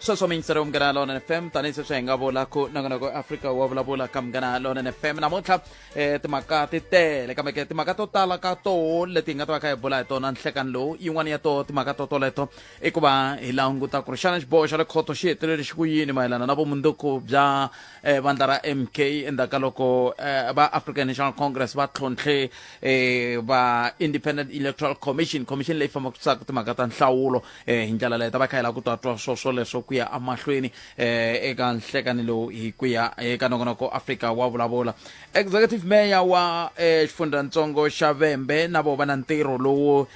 Sweswo miyingiseri wa Munghana Lonene FM, tanihi sweswi hi nga vula ku nongonoko Afrika wa vulavula ka Munghana Lonene FM namuntlha. Timhaka ti tele, kambe ke timhaka to tala ka toho leti hi nga ta va kha hi bula hi tona nhlekani lowu, yin'wana ya toho timhaka to toleto i ku va hi languta ku ri xana xiboho xa le khoto xi hetelele xi ku yini mayelana na vumundzuku bya vandla ra MK endzhaku ka loko va African National Congress va tlhontlhe va Independent Electoral Commission, commission leyi fambisaka timhaka ta nhlawulo. Hi ndlela leyi ta va kha hi lava ku twa twa swo swoleswo ku ya emahlweni eka nhlekani lowu hi ku ya eka nongonoko Afrika wa vulavula. Executive mayor wa xifundzhantsongo xa Vhembe na vo va na ntirho lowu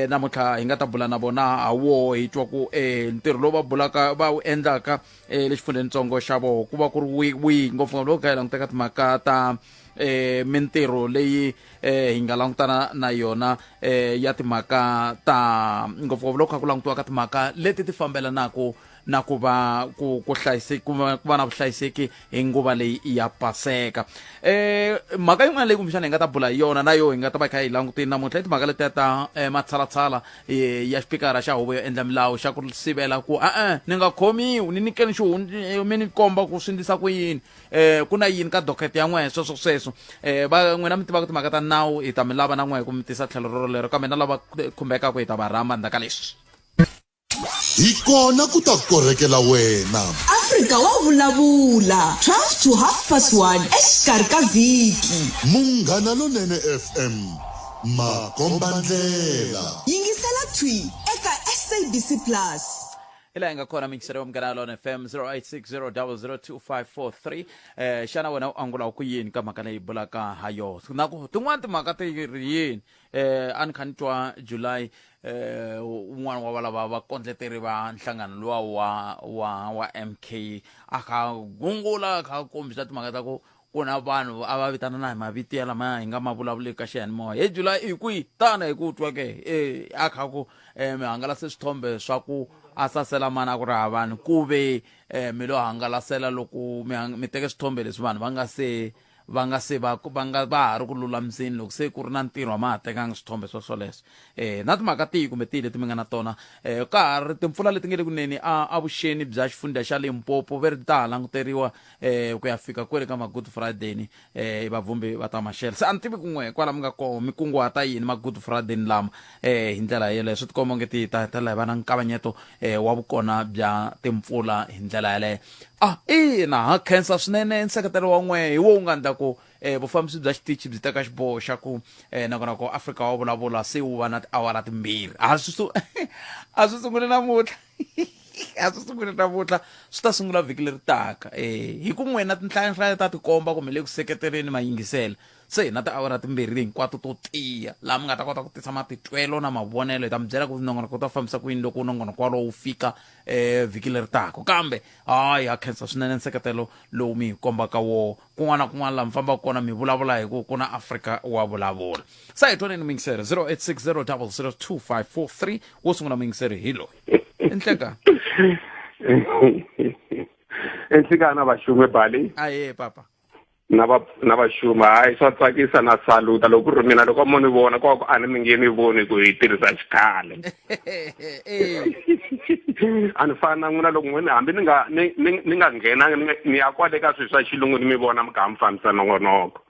namuntlha hi nga ta bula na vona ha woho, hi twa ku ntirho lowu va bulaka va wu endlaka le xifundzhenitsongo xa voho ku va ku ri wihi, ngopfungopfu loko kha hi languteka timhaka ta mintirho leyi hi nga langutana na yona ya timhaka ta, ngopfungopfu loko kha ku langutiwa ka timhaka leti ti fambelanaka na ku va ku ku hlayiseki, ku va na vuhlayiseki hi nguva leyi ya Paseka. Mhaka yin'wana leyi kumbexana hi nga ta bula hi yona na yo hi nga ta va kha hi langutini namuntlha i timhaka letiya ta matshalatshala ya xipikara xa huvo yo endla milawu xa ku sivela ku e-e ni nga khomiwi, ni nyikeni xihundla, mi ni komba ku swi endlisa ku yini, ku na yini ka docket ya n'wehe, sweswo sweswo. Va n'wina mi tivaka timhaka ta nawu, hi ta mi lava na n'wehe ku mi tisa tlhelo rero lero, kambe na lava khumbekaka hi ta va rhamba ndzhaku ka leswi. Hi kona ku ta korhekela wena. Afrika wa vulavula 12 to half past 1 exikarhi ka vhiki. Munghana Lonene FM, makombandlela. Yingisela thwi eka SABC Plus. Hi laha hi nga kona mingiselo wa Munghana Lona FM, 0860002543. Xana wena u angula ku yini ka mhaka leyi bulaka ha yona, na ku tin'wana timhaka ti ri yini? A ni kha ni twa July, un'wana wa valava vakondleteri va nhlangano luwa wa MK a kha gungula, a kha kombisa timhaka ta ku ku na vanhu a va vitana na hi mavito ya lama hi nga ma vulavuleki ka xiyanimoya. He July, i kwihi tana hi ku twa ke? A kha ku mi hangalase swithombe swa ku a sasela mani, a ku ri ha vanhu ku ve mi lo hangalasela loko mi teke swithombe leswi vanhu va nga se va nga se va va nga va ha ri ku lulamiseni, loko se ku ri na ntirho a ma ha tekanga swithombe swo swoleswo. Na timhaka tihi kumbe tihi leti mi nga na tona, ka ha ri timpfula leti nga le kuneni a avuxeni bya xifundza xa Limpopo ve ri ta ha languteriwa ku ya fika kwele ka ma Good Friday ni vavhumbi va ta maxela. Se a ni tivi kun'we kwala mi nga koho mi kunguhata yini ma Good Friday ni lama hi ndlela yeleyo. Swi tikomba onge ti ta hetelela hi va na nkavanyeto wa vukona bya timpfula hi ndlela yaleyo. Ah, ina, ha khensa swinene nseketelo wa n'we hi wo wu nga endla ku vufambisi bya xitichi byi teka xiboho xa ku nakona ku Afrika wa vulavula se wu va na tiawara timbirhi. A swi a swi sunguli namuntlha, a swi sunguli namuntlha, swi ta sungula vhiki leri taka. Hi ku n'wina tinhlayanhlaya ta tikomba kumbe le ku seketeleni mayingisela, se hi na tiawara timbirhi hinkwato to tiya laha mi nga ta kota ku tisa matitwelo na mavonelo. Hi ta mi byela ku nongonoko wu ta fambisa ku yini loko nongonoko walowo wu fika vhiki leri taka. Kambe hayi, ha khensa swinene nseketelo lowu mi hi kombaka woho kun'wana na kun'wana laha mi fambaka kona, mi vulavula hi ku ku na Afrika wa vulavula. Sa hi twaneni muyingiseri, 0860002543. Wo sungula muyingiseri hi loyi enhleka. Enhlekana vaxun'we bali. Aye papa. Na va na vaxuma, hayi swa tsakisa na saluta loko ku ri mina loko mo ni vona kwa ku a ni mi nge ni voni ku hi tirhisa xikhale. A ni fani na n'wina loko n'wina hambi ni nga ni ni ni nga nghenanga ni ni ya kwale ka swilo swa xilungu ni mi vona mi kha mi fambisa nongonoko.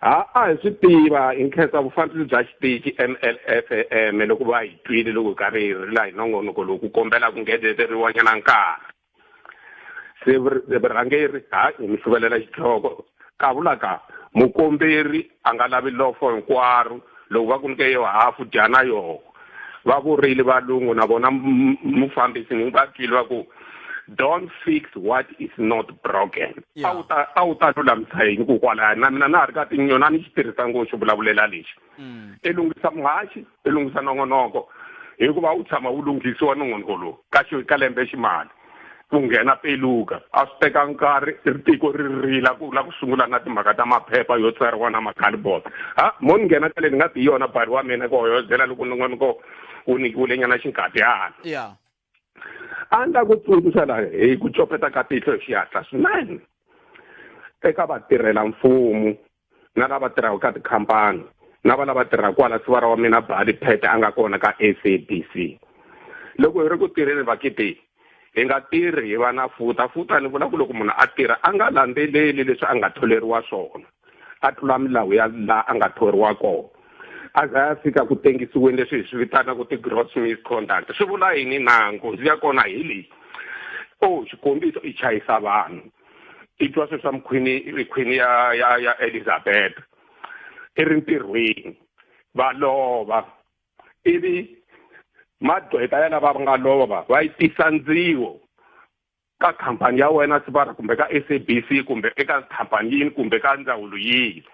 Ha a hi swi tiva hi nkhensa vufambisi bya xitichi MLFM loko va hi twile loko hi karhi hi rila hi nongonoko lowu ku kombela ku ngeteleriwa nyana nkarhi. Se vurhangeri ha hi mi hluvelela xidloko kavula ka mukomberi a nga lavi lofo hinkwaro, loko va ku nyike yo hafu dya na yoho. Va vurile valungu na vona mufambisi ni va twile va ku don't fix what is not broken. A wu ta a wu ta lulamisa yini ku kwalaya na mina na ha ri ka tinyona ni xi tirhisa ngopfu xivulavulela lexi. I lunghisa muhaxi, i lunghisa nongonoko, hikuva wu tshama wu lunghisiwa nongonoko lowu ka xi ka lembe ximali ku nghena peluka a swi teka nkarhi tiko ri rila ku la ku sungula na timhaka ta maphepha yo tsariwa na makhalibodo. Ha mo ni nghena ka le ni nga ti yona bari wa mina ku hoyozela loko nongonoko wu nyikiwile nyana xinkadyana. A ni la ku tsundzuxa laha hi ku copeta ka tihlo hi xihatla swinene eka vatirhela mfumo na lava tirhaka ka tikhampani na va lava tirhaka kwala sivara wa mina Bali Pete a nga kona ka SABC. Loko hi ri ku tirheni vakiti, Hi nga tirhi hi va na futa futa, ni vula ku loko munhu a tirha a nga landzeleli leswi a nga tholeriwa swona, a tlula milawu ya laha a nga thoriwa kona, a za ya fika ku tengisiweni, leswi hi swi vitanaka ti-gross misconduct. Swi vula yini na nghozi ya kona hi leyi? O xikombiso, i chayisa vanhu, i twa sweswi swa mukhwini, khwini ya Elizabeth i ri ntirhweni, va lova, ivi magqweta ya lava va nga lova va yi tisa ndziwo ka khampani ya wena sivara, kumbe ka SABC, kumbe eka khampani yini, kumbe ka ndzawulo yihi.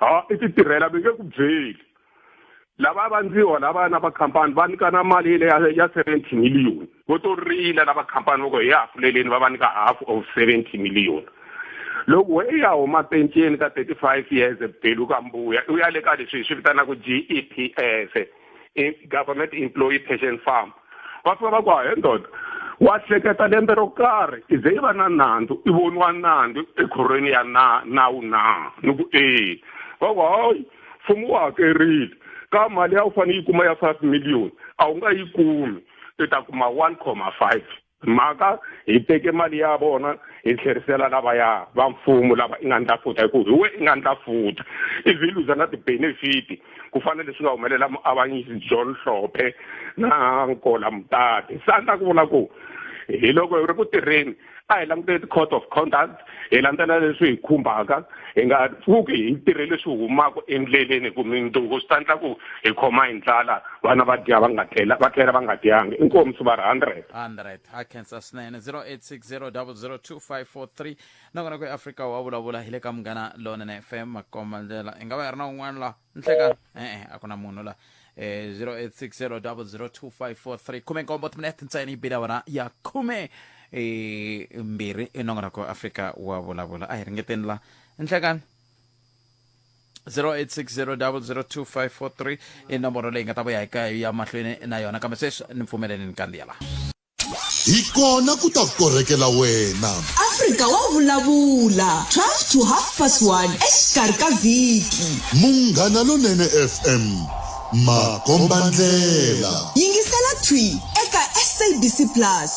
Ha i ti tirhela, va nge ku byeli. Lava va ndziwa lava na va khampani va nyikana mali ya 70 million, vo to rila lava khampani, va ku hi hafuleleni, va va nyika half of 70 million. Loko we i ya huma penceni ka 35 years, belu ka mbuya, u ya le ka leswi hi swi vitanaka GEPS, Government Employee Pension Fund, va fika va ku, "He ndoda, wa hleketa lembe ro karhi i ze i va na nandzu, i voniwa nandzu ekhorweni ya na nawu na?" Ni ku e. Va ku, "Hayi, mfumo wu hakerile ka mali ya u fanele yi kuma ya 5 million, a wu nga yi kumi, i ta kuma 1,5." Mhaka hi teke mali ya vona hi tlherisela lavaya va mfumo lava i nga ndla futa, hi ku hi we i nga ndla futa, ivi hi luza na ti-benefit, ku fana leswi nga humelela muavanyisi John Hlophe na Nkola Mutati. Se a ni ta ku vula ku hi loko hi ri ku tirheni, a hi langutele ti-code of conduct, hi landzela leswi hi khumbaka, hi nga pfuki hi tirhe leswi humaka endleleni, ku mindzuku swi ta endla ku hi khoma hi ndlala, vana va dya va nga tlela, va tlela va nga dyangi. Inkomu swi va ri 100. 100, ha khensa swinene. 0860002543. Nakona ku Afrika wa vulavula, hi le ka Munghana Lonene FM, makomba ndlela. I nga va hi ri na un'wana la nhlekani? E-e, a ku na munhu la. 0860002543. 17 timinete ntsena yi bile awara ya 12. I nongonoko Afrika wa vulavula. A hi ringeteni la nhlekani. 0860002543 i nomboro leyi nga ta vuya hi ka ya mahlweni na yona, kambe sweswi ni pfumeleni ni kandziya laha. Hi kona ku ta korhekela wena. Afrika wa vulavula 12 to half past 1 exikarhi ka vhiki. Munghana Lonene FM, makombandlela. Yingisela thwi eka SABC Plus.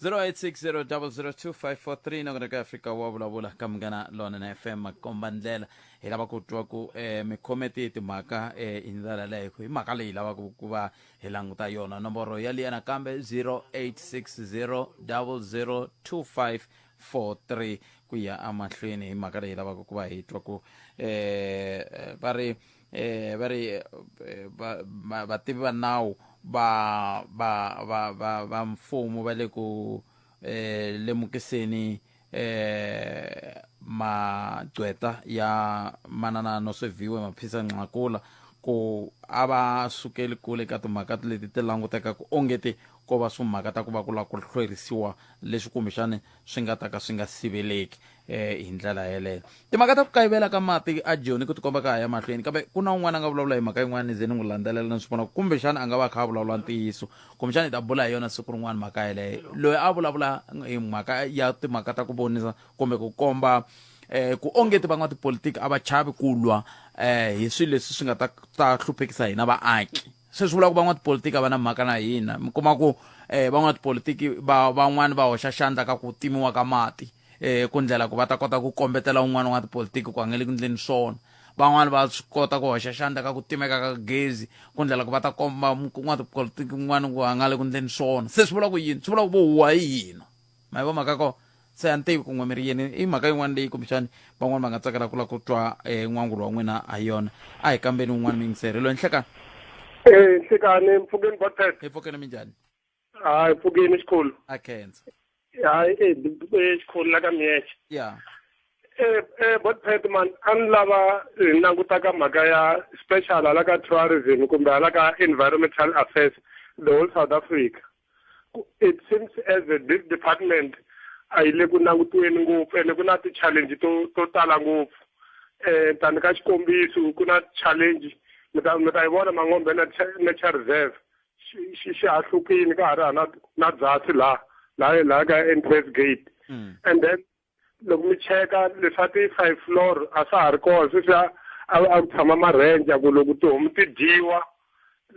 0860002543. Nongonoko Afrika wa vulavula ka Munghana Lonene FM, makombandlela. Hi lava ku twa ku mi khome tihi timhaka hi ndlela yaleyo, hi mhaka leyi lavaka ku va hi languta yona. Nomboro yaliya nakambe, 0860002543, ku ya emahlweni hi mhaka leyi lavaka ku va hi twa ku va ri vativi va nawu va va va va va mfumo va le ku lemukiseni magqweta ya manana Noseviwe Maphisa Nqakula ku a va sukeli kule ka timhaka leti ti langutekaka ongeti ko va swimhaka ta ku va ku lava ku hlwerisiwa leswi kumbexani swi nga ta ka swi nga siveleki hi ndlela yeleyo. Timhaka ta ku kayivela ka mati a Joni ku tikomba ka ha ya mahlweni, kambe ku na un'wana a nga vulavula hi mhaka yin'wana, ni ze ni n'wi landzelela, ni swi vona kumbexana a nga va a kha a vulavula ntiyiso, kumbexana hi ta bula hi yona siku rin'wana mhaka yeleyo. Loyi a vulavula hi mhaka ya timhaka ta ku vonisa kumbe ku komba ku ongeti van'watipolitiki a va chavi ku lwa hi swilo leswi swi nga ta hluphekisa hina vaaki. Se swi vula ku van'watipolitiki a va na mhaka na hina. Mi kuma ku van'watipolitiki va van'wani va hoxa xandla ka ku timiwa ka mati ku ndlela ku va ta kota ku kombetela un'wana wa tipolitiki ku a nga le ku ndleni swona. Van'wani va swi kota ku hoxa xandla ka ku timeka ka gezi ku ndlela ku va ta komba n'watipolitiki un'wana ku a nga le ku ndleni swona. Se swi vula ku yini? Swi vula ku vo huwa hi hina. Ma yi vo mhaka kona? Se a ni tivi kun'we mi ri yini i mhaka yin'wana leyi kumbexani van'wani va nga tsakela ku lava ku twa n'wangulo wa n'wina ha yona. A hi kambeni un'wana muyingiseri loyi. Nhlekani. Eh, nhlekani, mpfukeni Botpet. Hi pfukeni, minjhani? Hayi, pfukeni xikhulu. A khensa. Hayi, xikhulu la ka Miyexe. Ya. Botpet man, a ni lava hi languta ka mhaka ya special hala ka tourism kumbe hala ka environmental affairs the whole South Africa. It seems as a this department a yi le ku langutiweni ngopfu, ene ku na ti-challenge to tala ngopfu. Tani ka xikombiso, ku na challenge mi ta yi vona Mangombe Nature Reserve xi hahlukile, ka ha ri hana na byasi laha ka entrance gate. And then loko mi cheka leswa ti-five floor a swa ha ri kona sweswiya, a ku tshama ma-ranger ku loko tihomu ti dyiwa,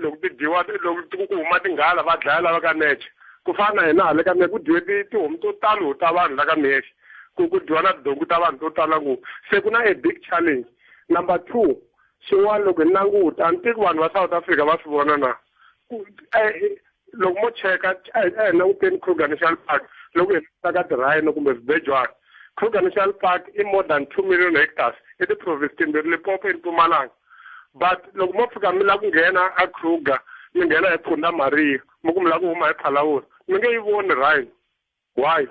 loko ti dyiwa, loko ku huma tinghala va dlaya lava ka nature. Ku fana na hina hala ka mehe ku dyiwe tihomu to talo ta vanhu la ka Mexe, ku dyiwa na tidonki ta vanhu to tala ngopfu. Se ku na a big challenge. Number 2, xin'wana loko hi languta, a ni tivi ku vanhu va South Africa va swi vona na. Ku loko mo cheka, a hi languteni Kruger National Park, loko hi languta ka ti-rhino kumbe swibejwana. Kruger National Park i more than 2 million hectares, i ti-province timbirhi, Limpopo i Mpumalanga. But loko mo fika mi lava ku nghena a Kruger, mi nghena hi Punda Maria, mi ku mi lava ku huma hi Phalaborwa, mi nge yi voni rhino. Why?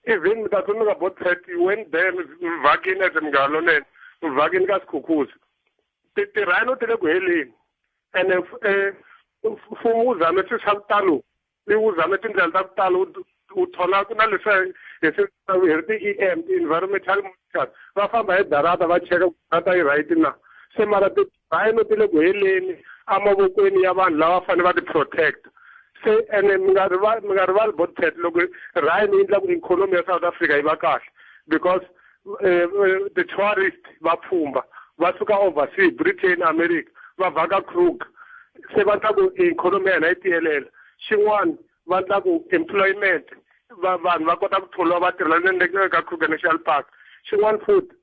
Even mi ta tsundzuka bo Ted, you went there, mi vhakini as munghana lonene, mi vhakini ka Sekhukhune. Ti-rhino ti le ku heleni. Ene mfumo wu zame swilo swa ku talo, wu zame tindlela ta ku tala, wu thola ku na leswi hi swi hi ri ti-E M, ti-environmental monitors, va famba hi darata va cheka ku darata yi right na. Se mara ti-rhino ti le ku heleni emavokweni ya vanhu lava fanele va ti protect. Se ene mi nga rivali, mi nga rivali bo Ted, loko rhino yi endla ku ikhonomi ya South Africa yi va kahle, because the tourist va pfhumba va suka overseas, Britain, America, va vhaka Kruger. Se va endla ku ikhonomi ya hina yi tiyelela. Xin'wana va endla ku employment, vanhu va kota ku thoriwa va tirhela le ka Kruger National Park. Xin'wana futhi,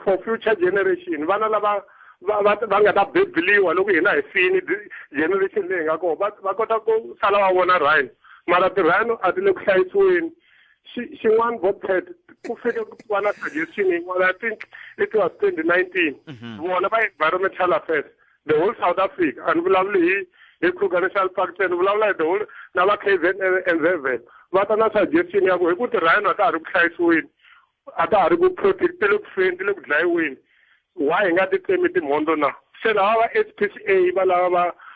for future generation, vana lava va nga ta beburiwa loko hina hi fini generation leyi nga kona, va kota ku sala va vona rhino. Mara ti-rhino a ti le ku hlayisiweni. Xin'wana bo Ted, ku fike ku va na suggestion yin'wana, I think it was 2019. Vona va environmental affairs, the whole South Africa, a ni vulavuli hi Kruger National Park ntsena, ni vulavula hi the whole na va KZN and Zebel. Va ta na suggestion ya ku hi ku ti-rhino a ta ha ri ku hlayisiweni, a ta ha ri ku protect, ti le ku feni, ti le ku dlayiweni. Why hi nga ti tsemi timhondzo na? Se lava va SPCA va lava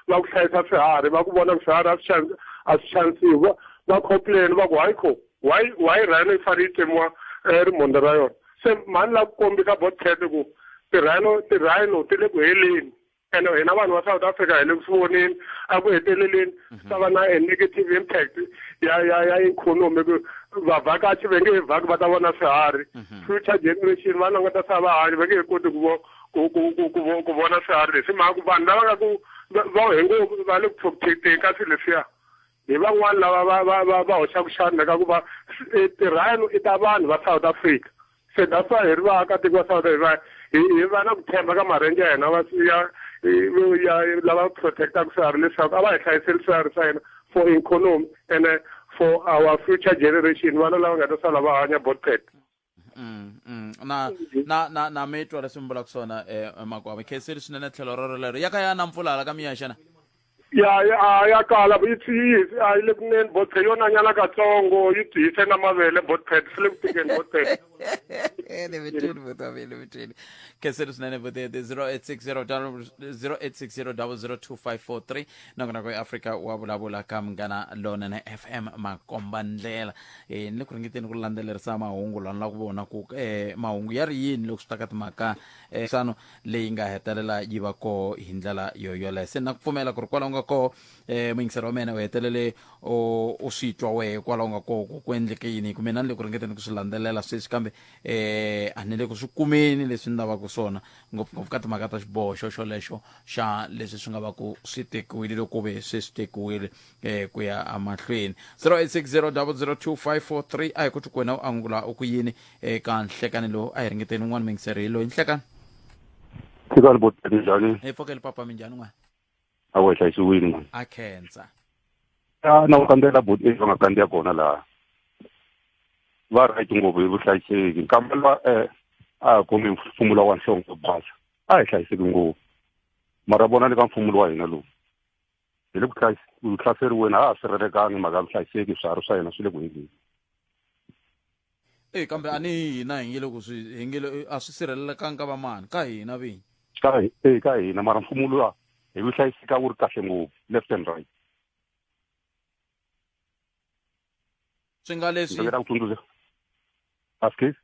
va ku hlayisa swiharhi, va ku vona ku swiharhi a swi xanisiwi, va complain va ku hayi kho, why rhino yi fanele yi tsemiwa rimhondzo ra yona? Se mhani la ku kombisa bo Ted ku ti-rhino ti le ku heleni. Ene hina vanhu va South Africa hi le ku swi voneni, a ku heteleleni swi ta va na a negative impact ya ikhonomi, ku vavhakachi va nge he vhaki va ta vona swiharhi. Future generation va languta swa va hanya, va nge he koti ku vona swiharhi leswi. Hi mhaka ku vanhu lava nga ku va he ngopfu va le ku protecteni ka swilo leswiya, hi van'wani lava va hoxaka xandla ka ku va ti-rhino i ta vanhu va South Africa. Se that's why hi ri vaakatiko va South Africa, hi va na ku tshemba ka marhengu ya hina ya lava protectaka swiharhi, leswaku a va hi hlayiseli swiharhi swa hina for economy and for our future generation, vana lava nga ta sala va hanya bot pet. Na mi twa leswi mi vulaka swona, Makwava. Khensile swinene tlhelo rero lero. Ya ka ya na mpfula hala ka miya xana? Ya, ya, ya kala, yi a yi le kunene bot pet, yo nanyana katsongo, yi hise na mavele bot pet, swi le ku tikeni bot pet. Le vitweni, buti wa mina, le vitweni. Khensile swinene buti. 0860 0860 00 2543. Nongonoko ya Afrika wa vulavula ka Munghana Lonene FM, makomba ndlela. Ni le ku ringeteni ku landzelerisa mahungu lawa, ni lava ku vona ku mahungu ya ri yini loko swi ta ka timhaka sano leyi nga hetelela yi va koho hi ndlela yo yoleyo. Se na ku pfumela ku ri kwalaho nga koho, muyingiseri wa mina u hetelele u swi twa wehe kwalaho nga koho ku ku endleke yini, hi ku mina ni le ku ringeteni ku swi landzelela sweswi, kambe a ni le ku swi kumeni leswi ni lavaka swona, ngopfungopfu ka timhaka ta xiboho xo xolexo xa leswi swi nga va ku swi tekiwile, loko ku ve se swi tekiwile ku ya emahlweni. 0860 002543. A hi ku twi ku wena u angula u ku yini eka nhlekani lowu. A hi ringeteni un'wana muyingiseri hi loyi. Nhlekani. Tshikani bo tati, njhani? Hi pfokeli papa, minjhani n'wana? A wu hlayisiwile n'wana. A khensa. Ya na ku kandziyela boti va nga kandziya kona laha. Va right ngopfu hi vuhlayiseki. Kambe la a ha khomi mfumo lowa wa nhlonge yo basa. A hi hlayiseki ngopfu. Mara vona le ka mfumo lowa hina lowu. Hi le ku hlaseriweni, a ha sirhelekanga mhaka ya vuhlayiseki, swiharhi swa hina swi le ku heleni. E kambe a ni hina hi nge le ku swi hi nge le a swi sirhelelekanga ka vamani ka hina vinyi. Ka ka hina, mara mfumo luwa hi vuhlayiseki a wu ri kahle ngopfu left and right. Swi nga leswi Ndzi ku tsundzuxa. Askies?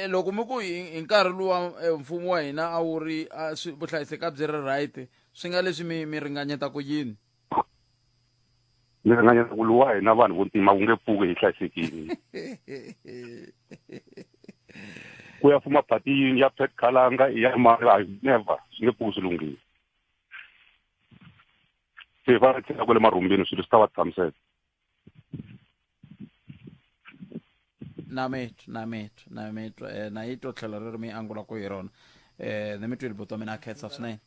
Loko mi ku hi nkarhi luwa mfumo wa hina a wu ri vuhlayiseki a byi ri right, swi nga leswi mi ringanyeta ku yini? Ni ringanyeta ku luwa hina vanhu vo ntima wu nge pfuki hi hlayisekile. Ku ya fuma phati yini ya Pat Khalanga ya mara never swi nge pfuki swi lunghile. Se va tshika kwale marhumbini swilo swi ta va tshamiseka. Na mi twa, na mi twa, na mi twa. Eh, na yi twa tlhelo leri mi angulaka hi rona. Eh, ni mi twile buti wa mina a khensa swinene.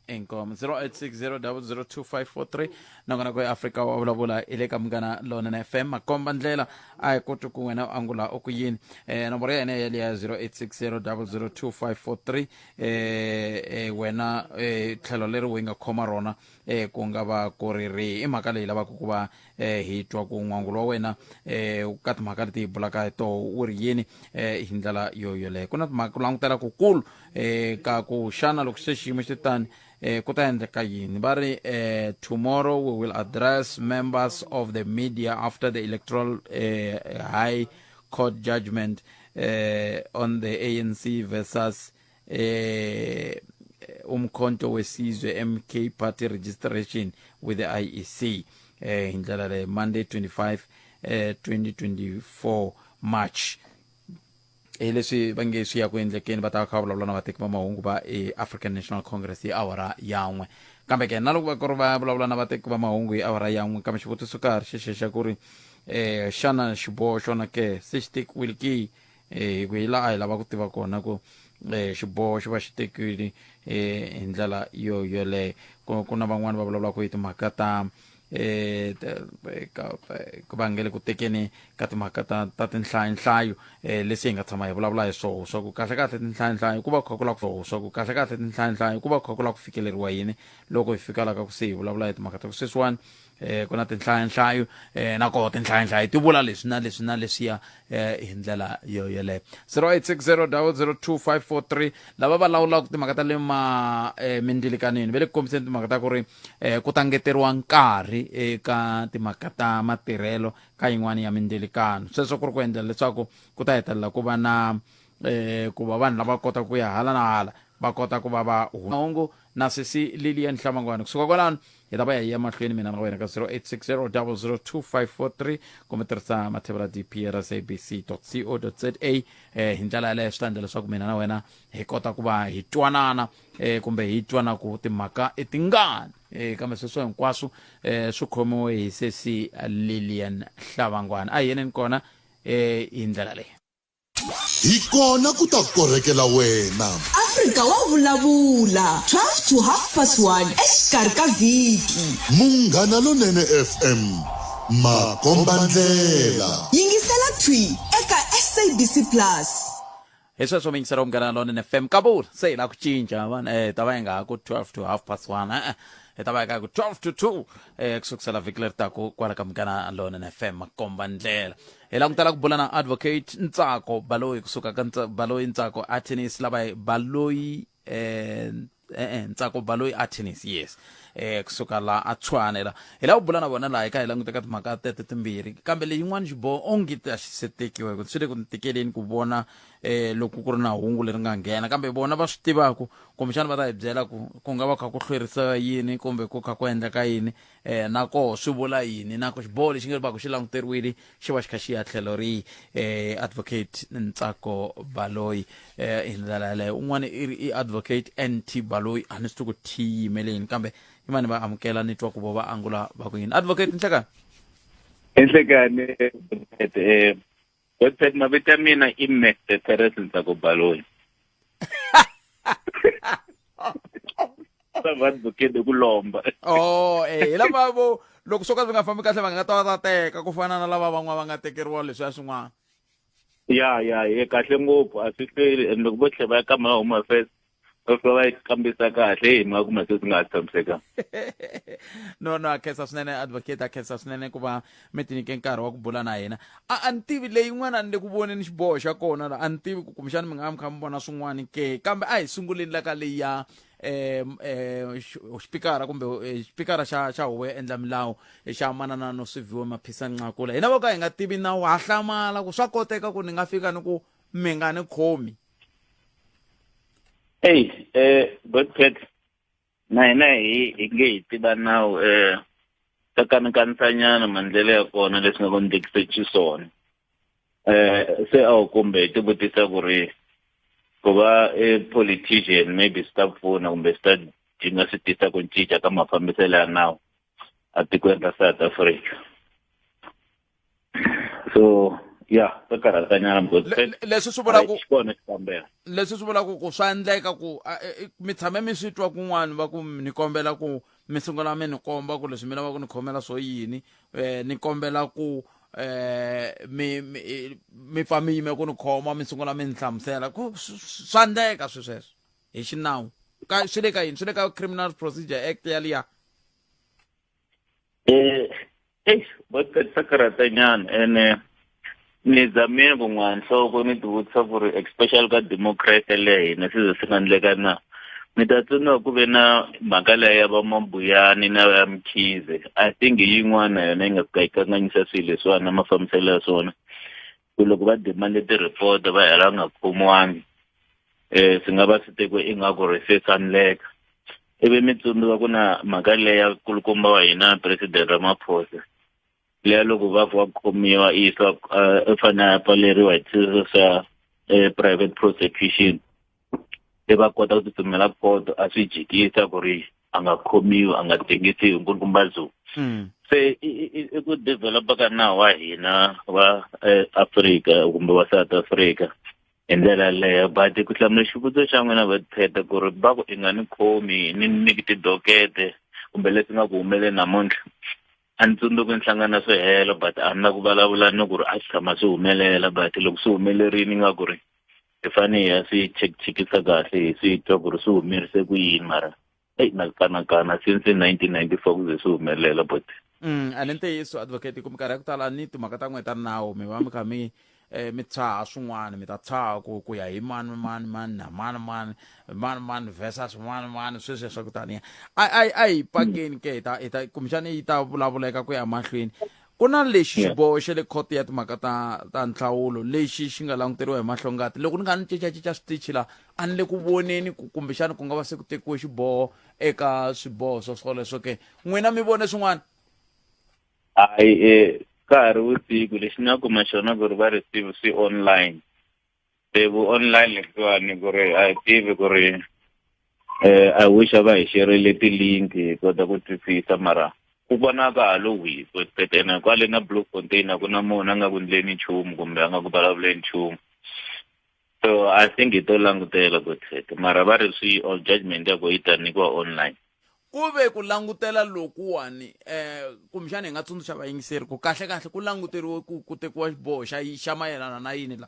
Inkomo 0860002543 nakona ku eAfrika wa vulavula hi le ka Munghana Lonene FM makomba ndlela a hi koti ku wena u angula u ku yini eh nomboro ya hina yeliya 0860002543 eh, eh wena eh tlhelo leri wu nga khoma rona eh ku nga va ku ri rihi i mhaka leyi lavaka ku va eh hi twa ku n'wangulo wa wena eh ka timhaka leti hi bulaka hi toho wu ri yini eh hi ndlela yo yoleyo ku na timhaka ku langutela kukulu eh ka ku xana loko se xiyimo xi tani eh ku ta endleka yini va ri eh tomorrow we will address members of the media after the electoral eh, high court judgment eh on the ANC versus eh umkhonto wesizwe MK party registration with the IEC eh hi ndlela leyi Monday 25 eh 2024 March hi leswi va nge swi ya ku endlekeni va ta va kha va vulavula na vateki va mahungu va e-African National Congress hi awara yan'we kambe ke na loko va ku ri va vulavula na vateki va mahungu hi awara yan'we kambe xivutiso ka ha ri xexo xa ku ri um xana xiboho xona ke se xi tekiwile ki eh hi ku hi laha a hi lava ku tiva kona ku eh xiboho xi va xi tekiwile eh hi ndlela yo yoleyo ku ku na van'wani va vulavulaka hi timhaka ta eh ku va nge le ku tekeni ka timhaka ta ta tinhlayonhlayo eh leswi hi nga tshama hi vulavula hi swoho swa ku kahle kahle tinhlayonhlayo ku va ku kha ku lava ku swa ku kahle kahle tinhlayonhlayo ku va ku kha ku lava ku fikeleriwa yini loko hi fika la ka ku se hi vulavula hi timhaka ta ku sweswiwani eh ku na tinhlayanhlayo eh na koho tinhlayanhlayo ti vula leswi na leswi na leswiya eh hi ndlela yo yoleyo 0860002543 lava va lawulaka timhaka ta le ma eh, mindzilikanini va le ku kombiseni timhaka ta ku ri eh, ku ta ngeteriwa nkarhi eka timhaka ta matirhelo ka yin'wana ya mindzilikano sweswo ku ri ku endlela leswaku ku ta hetelela ku va na eh ku va vanhu lava kota ku ya hala na hala va kota ku va va mahungu na sesi Lilian Hlamangwana kusuka kwalano hi ta va ya mahlweni mina na wena ka 0860002543 kumbe tirhisa mathevula dp ra sabc co za eh hi ndlela yaleyo swi ta endla leswaku mina na wena hi kota ku va hi twanana eh kumbe hi twana ku timhaka i tingani eh kambe sweswo hinkwaswo eh swi khomiwe hi sesi Lilian Hlavangwana a hi yeneni kona eh hi ndlela leyi Hi kona ku ta korhekela wena. Afrika wa vulavula 12 to half past 1 exikarhi ka vhiki. Munghana Lonene FM, makombandlela. Yingisela thwi eka SABC Plus. Hi sweswo mi yingisela Munghana Lonene FM kavula se hi la ku cinca vanhu eh ta va hi nga ha ku 12 to half past 1 eh hi ta va hi ka ku 12 to 2 eh ku sukusela vhiki leri taku kwala ka Munghana Lonene FM makombandlela Hi langutela ku bula na Advocate Ntsako Baloyi kusuka ka Ntsa, Baloyi Ntsako Attorneys lava hi Baloyi eh, eh, eh, Ntsako Baloyi Attorneys yes eh kusuka la a Tshwane la hi lava ku bula na vona laha hi ka hi languta ka timhaka tete timbirhi kambe leyin'wana xiboho onge a xi se tekiwa hi ku swi le ku ni tikeleni ku vona eh loko ku ri na hungu leri nga nghena kambe vona va swi tivaku kumbexana va ta hi byela ku ku nga va kha ku hlwerisa yini kumbe ku kha ku endleka yini eh na koho swi vula yini na ku xiboho lexi nge va ku xi languteriwile xi va xi kha xi ya tlhelo rihi eh advocate Ntsako Baloyi eh hi ndlela yaleyo un'wana i ri i advocate NT Baloyi a ni swi tivi ku T yi yimele yini kambe i vani va amukela ni twa ku vo va angula va ku yini advocate nhlekani Enhlekani eh Godfred mavito ya mina i Mr Terence Ntsako Baloyi va advocate ku lomba oh eh hi lava vo loko swo ka swi nga fambi kahle va nga ta va ta teka ku fana na lava van'wana va nga tekeriwa leswiya swin'wana ya ya ye kahle ngopfu a swi hlweli and loko vo tlhela va ya kamba home affairs va fika va yi kambisa kahle hi mhaka kuma se swi nga ha tshamisekanga no no a khensa swinene advocate a khensa swinene ku va mi tinyike nkarhi wa ku bula na hina a a ni tivi leyin'wana ni le ku voneni xiboho xa kona la a ni tivi ku kumbexana mi nga mi kha mi vona swin'wana ke kambe a hi sunguleni la ka leyi ya um xipikara kumbe xipikara xa xa huvo yo endla milawu xa manana no swiviwe maphisa nqakula hina vo ka hi nga tivi nawu ha hlamala ku swa koteka ku ni nga fika ni ku mi nga ni khomi eyi um godfred na hina hi hi nge hi tiva nawu um ta kanakanisanyana maendlelo ya kona leswi nga ku ndlekise xiswona um se a wu kumbe hi tivutisa ku ri ku va e politician maybe swi ta pfuna kumbe swi ta dinga swi tisa ku cinca ka mafambiselo ya nawu a tikweni ra South Africa. So ya swa karhatanyana because leswi swi vula ku xi kona xikambelo. Leswi swi vulaka ku swa endleka ku mi tshame mi swi twa kun'wana va ku ni kombela ku mi sungula mi ni komba ku leswi mi lavaka ku ni khomela swo yini, ni kombela ku mi mi mi pfa mi yime ku ni khoma, mi sungula mi ni hlamusela ku swa endleka swi sweswo hi xinawu ka swi le ka yini, swi le ka Criminal Procedure Act yaliya. Eish, va tsakisa karhatanyana ene ni zamile ku n'wa nhloko ni ti vutisa ku ri especially ka democracy leya hina swi ze swi nga endleka na. Mi ta tsundzuka ku ve na mhaka leya ya va Mabuyane na ya Mkhize, I think hi yin'wana na yona yi nga fika yi kanganyisa swilo leswiwani na mafambiselo ya swona, ku loko va demand ti-report va hela va nga khomiwangi, swi nga va swi tekiwe ingaku ri se swa endleka. Ivi mi tsundzuka ku na mhaka leya ya nkulukumba wa hina President Ramaphosa, leya loko va ku wa khomiwa i yisiwa, i fanele a pfaleriwa hi sweswo swa private prosecution, se va kota ku tsutsumela khoto a swi jikisa ku ri a nga khomiwi, a nga tengisiwi nkulukumba Zuma. Se i ku developa ka nawu wa hina wa Afrika kumbe wa South Africa hi ndlela yaleyo. But ku hlamula xivutiso xa n'wina va pheta ku ri va ku i nga ni khomi ni nyiki tidokete kumbe leswi nga ku humeleni namuntlha, a ni tsundzuki ni hlangana swi hela, but a ni la ku vulavula ni ku ri a swi tshama swi humelela, but loko swi humelerile nga ku ri hi fanele hi ya swi chekchekisa kahle, hi swi twa ku ri swi humerise ku yini, mara eyi na kanakana since 1994 ku ze swi humelela. But A ni ntiyiso advocate, ku minkarhi ya ku tala ni timhaka ta n'we ta nawu mi va mi kha mi mi tshaha swin'wana, mi ta tshaha ku ya hi mani mani mani na mani mani mani mani versus mani mani sweswiya swa ku taniya. A hi pakeni ke, hi ta kumbexani yi ta vulavuleka ku ya mahlweni. Ku na lexi xiboho xa le khoto ya timhaka ta nhlawulo lexi xi nga languteriwa hi mahlongati. Loko ni nga ni cincacinca switichi la, a ni le ku voneni ku kumbexani ku nga va se ku tekiwe xiboho eka swiboho swo swoleswo ke. N'wina mi vone swin'wana? Hayi, ka ha ri vusiku lexi ni nga kuma xona ku ri va receive swi online. Se vu online leswiwani ku ri a hi tivi ku ri I wish a va hi xerile ti-link hi kota ku twisisa, mara ku vonaka ha lo hwi ene kwale na Bloemfontein a ku na munhu a nga ku ndleni nchumu kumbe a nga ku vulavuleni nchumu. So I think hi to langutela ku mara va ri swi all judgment ya ko yi ta nyikiwa online. Ku ve ku langutela lokuwani, kumbexana hi nga tsundzuxa vayingiseri ku kahle-kahle ku languteriwe ku tekiwa xiboho xa mayelana na yini la?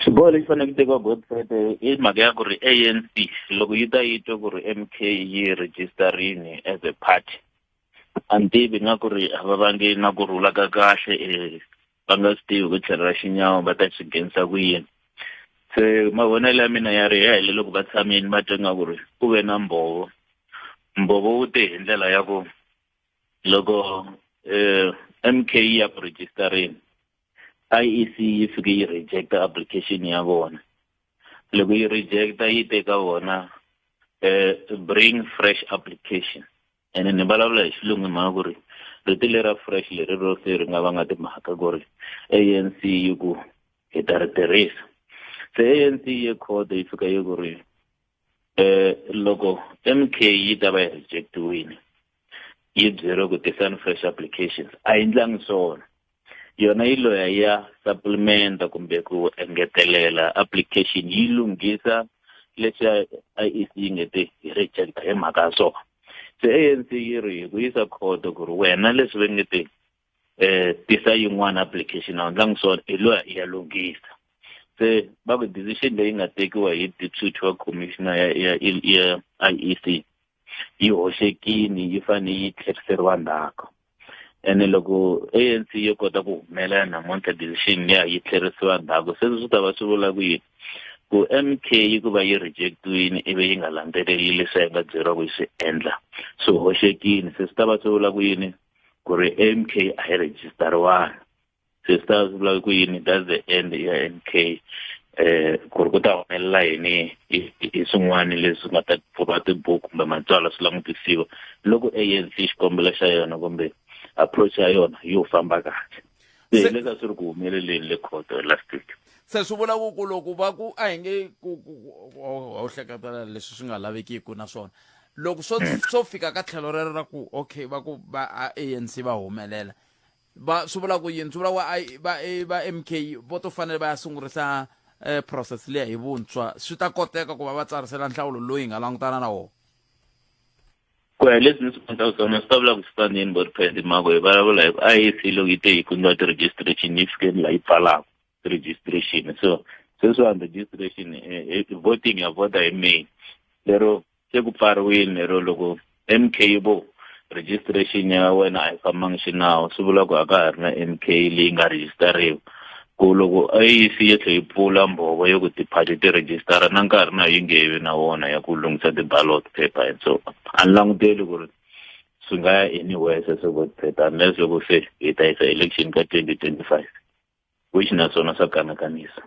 Xiboho lexi faneleke ku tekiwa Godfred i mhaka ya ku ri ANC loko yi ta yi twa ku ri MK yi registerini as a party, a ni tivi nga ku ri a va vangi na ku rhula ka kahle, va nga swi tivi ku tlhelo ra xinyawo va ta swi nghenisa ku yini. Se mavonelo ya mina ya ri ya hele loko va tshamile va twa nga ku ri ku ve na mbhovo. Mbhovo wu te hi ndlela ya ku loko MK yi ya ku registerini, IEC yi fike yi rejecta application ya vona. Loko yi rejecta yi te ka vona bring fresh application. Ene ni vulavula hi xilungu hi mhaka ku ri rito lera fresh leri ro se ri nga vanga timhaka ku ri ANC yi ku hi ta ri tirhisa. Se ANC yi ye khoto yi fika yi ku ri loko MK yi ta va yi rejectiwile yi byeriwe ku tisani fresh applications, a yi ndlangi swona. Yona yi loya ya supplementa kumbe ku engetelela application, yi lunghisa leswi IEC yi nge te hi rejecta hi mhaka ya swona. Se ANC yi ri hi ku yisa khoto ku ri wena leswi va nge te tisa yin'wana application a wu ndlangi swona, hi loya ya lunghisa. Se va ku decision leyi nga tekiwa hi deputy wa commissioner ya IEC yi hoxekile, yi fanele yi tlheriseriwa ndzhaku. Ene loko ANC yi kota ku humelela namuntlha decision liya yi tlherisiwa ndzhaku, se swi ta va swi vula ku yini? Ku MK yi ku va yi rejectiwile ivi yi nga landzeleli leswi a yi nga byeriwa ku yi swi endla, swi hoxekile. Se swi ta va swi vula ku yini? Ku ri MK a yi registeriwanga. Se swi ta swi vula ku yini? That's the end ya MK. Ku ri ku ta humelela yini hi swin'wana leswi nga ta pfuriwa tibuku kumbe matsalwa swi langutisiwa loko ANC xikombelo xa yona kumbe approach ya yona yo famba kahle. Se hi leswi a swi ri ku humeleleni le khoto last week. Se swi vula ku loko va ku a hi nge ku ku hleketela leswi swi nga lavekiku naswona loko swo fika ka tlhelo rero ra ku okay va ku va ANC va humelela, Va swi vula ku yini? Swi vula ku va va MK vo to fanele va ya sungurisa eh, process liya hi vuntshwa swi ta koteka ku va va tsarisela nhlawulo loyi hi nga langutana na wona ku ya hi leswi ni swi vonaka swona swi ta vula ku swi fanini bo hi mhaka hi vulavula hi ku IEC loko yi te yi kungiwa ti-registration yi fike la yi pfalaka ti-registration so sweswiwani registration eh, eh, voting ya vhota hi May lero se ku pfariwile lero loko MK vo registration ya wena a yi fambangi xinawu swi vula ku a ka ha ri na MK leyi nga rejistariwa ku loko IEC yi tlhe yi pfula mbhovo yo ku tiphati ti rejistara na nkarhi na yi nge vi na wona ya ku lunghisa ti-ballot paper and so a ni languteli ku ri swi nga ya anywhere sweswo vote paper unless loko se hi ta yisa election ka 2025 which naswona swa kanakanisa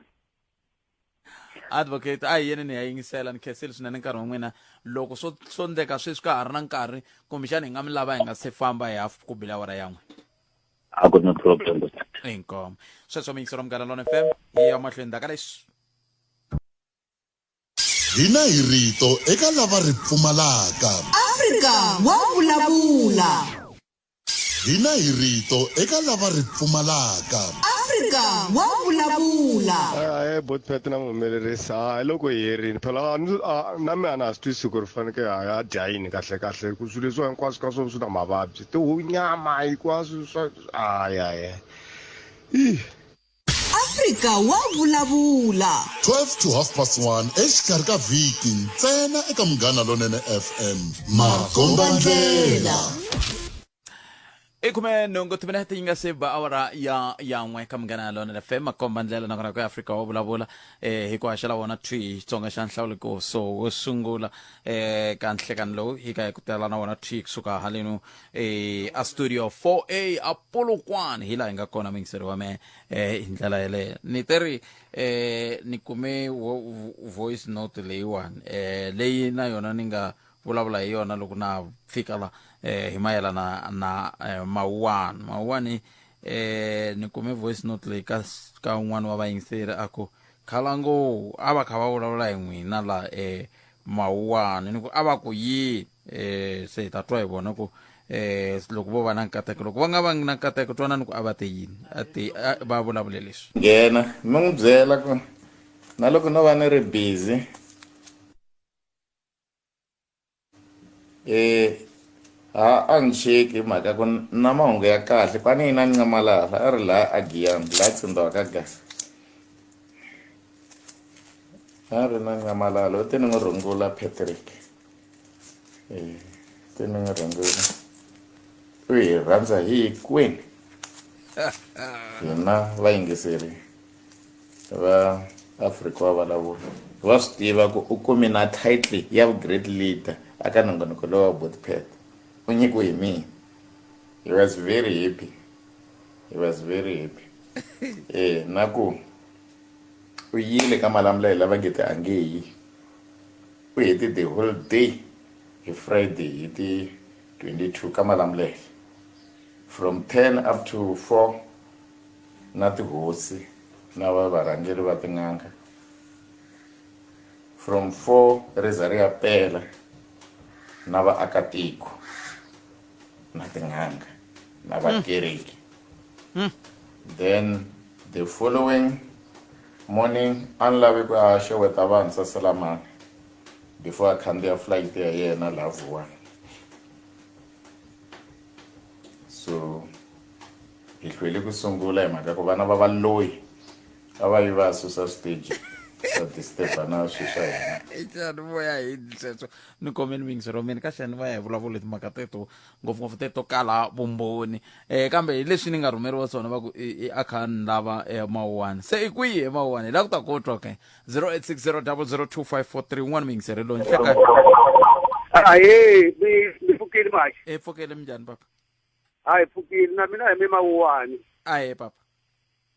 Advocate a hi yeni ni ya yingisela ni khensile swinene nkarhi wa n'wina loko swo swo ndleka sweswi ka ha ri na nkarhi kumbexana hi nga mi lava hi nga se famba hi half ku bile awara ya n'we A ku na problem. Inkomu sweswo miyingiselo Munghana Lona FM yi ya mahlweni ndzhaku ka leswi. Hina hi rito eka lava ri pfumalaka. Afrika wa vulavula. Hina hi rito eka lava ri pfumalaka. Afrika wa vulavula. Ahee bot Pat na muhumelerisi hayi loko hi herini phela na mina a na ha swi twisisi ku ri faneke ha ya dya yini kahle kahle ku swilo leswiwa hinkwaswo ka swona swi na mavabyi tihunyama hinkwaswo swa hayi hayi ih. Afrika wa vulavula. 12 to half past 1 exikarhi ka vhiki ntsena eka Munghana Lonene FM. Makombandlela. I khume nhungu timinete yi nga se ba awara ya ya n'we ka Munghana Lonene FM makombandlela nakona ku Afrika wa vulavula eh hi ku haxela wona thwi Xitsonga xa nhlawuleko so wo sungula eh ka nhlekani lowu hi ka hi ku tela na wona thwi kusuka halenu eh a studio 4A a Polokwane hi laha hi nga kona muyingiseri wa mehe eh hi ndlela yeleyo ni te ri eh ni kume voice note leyiwani eh leyi na yona ni nga vulavula hi yona loko na fika la eh hi mayelana na eh, mawuwani mawuwani eh ni kume voice note leyi ka ka un'wana wa vayingiseri a ku khalango a va kha va vulavula hi n'wina la eh mawuwani ni ku a va ku yini eh se hi ta twa hi vona ku eh loko vo va na nkateko loko va nga vangi na nkateko twanani ku a va te yini a te va vulavule leswi nghena mi n'wi byela ku na loko no va ni ri busy eh ha a ni cheki hi mhaka ku na mahungu ya kahle kwani na ncamalala a ri laha a giyani laha tsinda wa ka gasa a ri na ncamalala u te ni n'wi rungula patrick Eh, te ni n'wi rhangela u hi rhandza hi kwini hina vayingiseri va afrika wa vulavula va swi tiva ku u kumi na title ya great leader aka nongonoko lowa wa botpet u nyikiwe hi mina he was very happy he was very happy eh na ku u yile ka malamulele lava nge ti a nge yi U hete the whole day hi Friday hi ti 22 ka Malamulele from 10 up to 4 na tihosi na va varhangeri va tin'anga from 4 ri za ri ya pela na vaakatiko na tin'anga na vakereki then the following morning a ni lavi ku a xeweta vanhu saselamani before a khandziya flight ya yena laha vuwani so hi hlwele ku sungula hi mhaka ku vana va valoyi a va yi va susa stage va disturba na swilo swa hina Ixani voya hi sweswo ni kombeni miyingisero mina kahle ni va ya hi vulavula hi timhaka teto ngopfungopfu teto kala vumbhoni eh kambe hi leswi ni nga rhumeriwa swona va ku i a kha ni lava eh, mawuwani se i kwihi mawuwani hi lava ku ta ku twa ke 0860002543 un'wana muyingiseri loyi nhleka Ahee, mi mi pfukile manje. e pfukele minjhani papa Hayi pfukile na mina hi mi mawuwani. ahe papa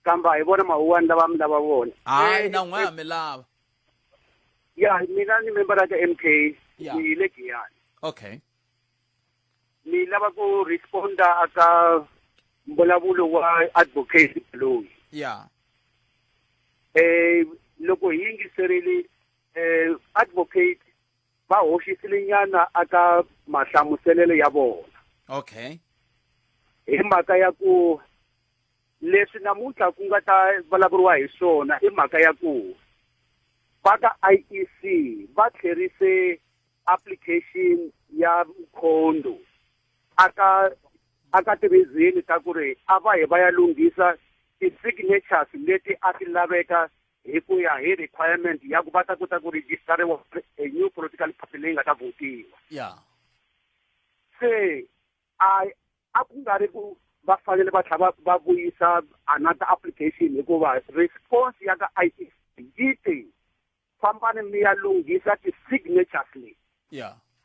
Kambe a hi vona mawuwani lava mi lava vona. hayi na n'we ha mi lava Ya mina ni member ya ka MK. Ya. Ni le Giyani. Okay Ni lava ku responda aka mbulavulo wa advocate Baloyi. Ya. Eh loko hi yingiserile eh advocate va hoxisile nyana aka mahlamuselelo ya vona. Okay. Hi mhaka ya ku Leswi namuntlha ku nga ta vulavuriwa hi swona i mhaka ya ku va ka IEC va tlherise application ya Mkhonto aka aka ti-reason ta ku ri a va hi va ya lunghisa ti-signatures leti a ti laveka hi ku ya hi requirement ya ku va ta kota ku registeriwa a new political party leyi nga ta votiwa. Se a a ku nga ri ku va fanele va tlhela va vuyisa another application hikuva response ya ka IEC yi te fambani mi ya lunghisa ti-signatures leti.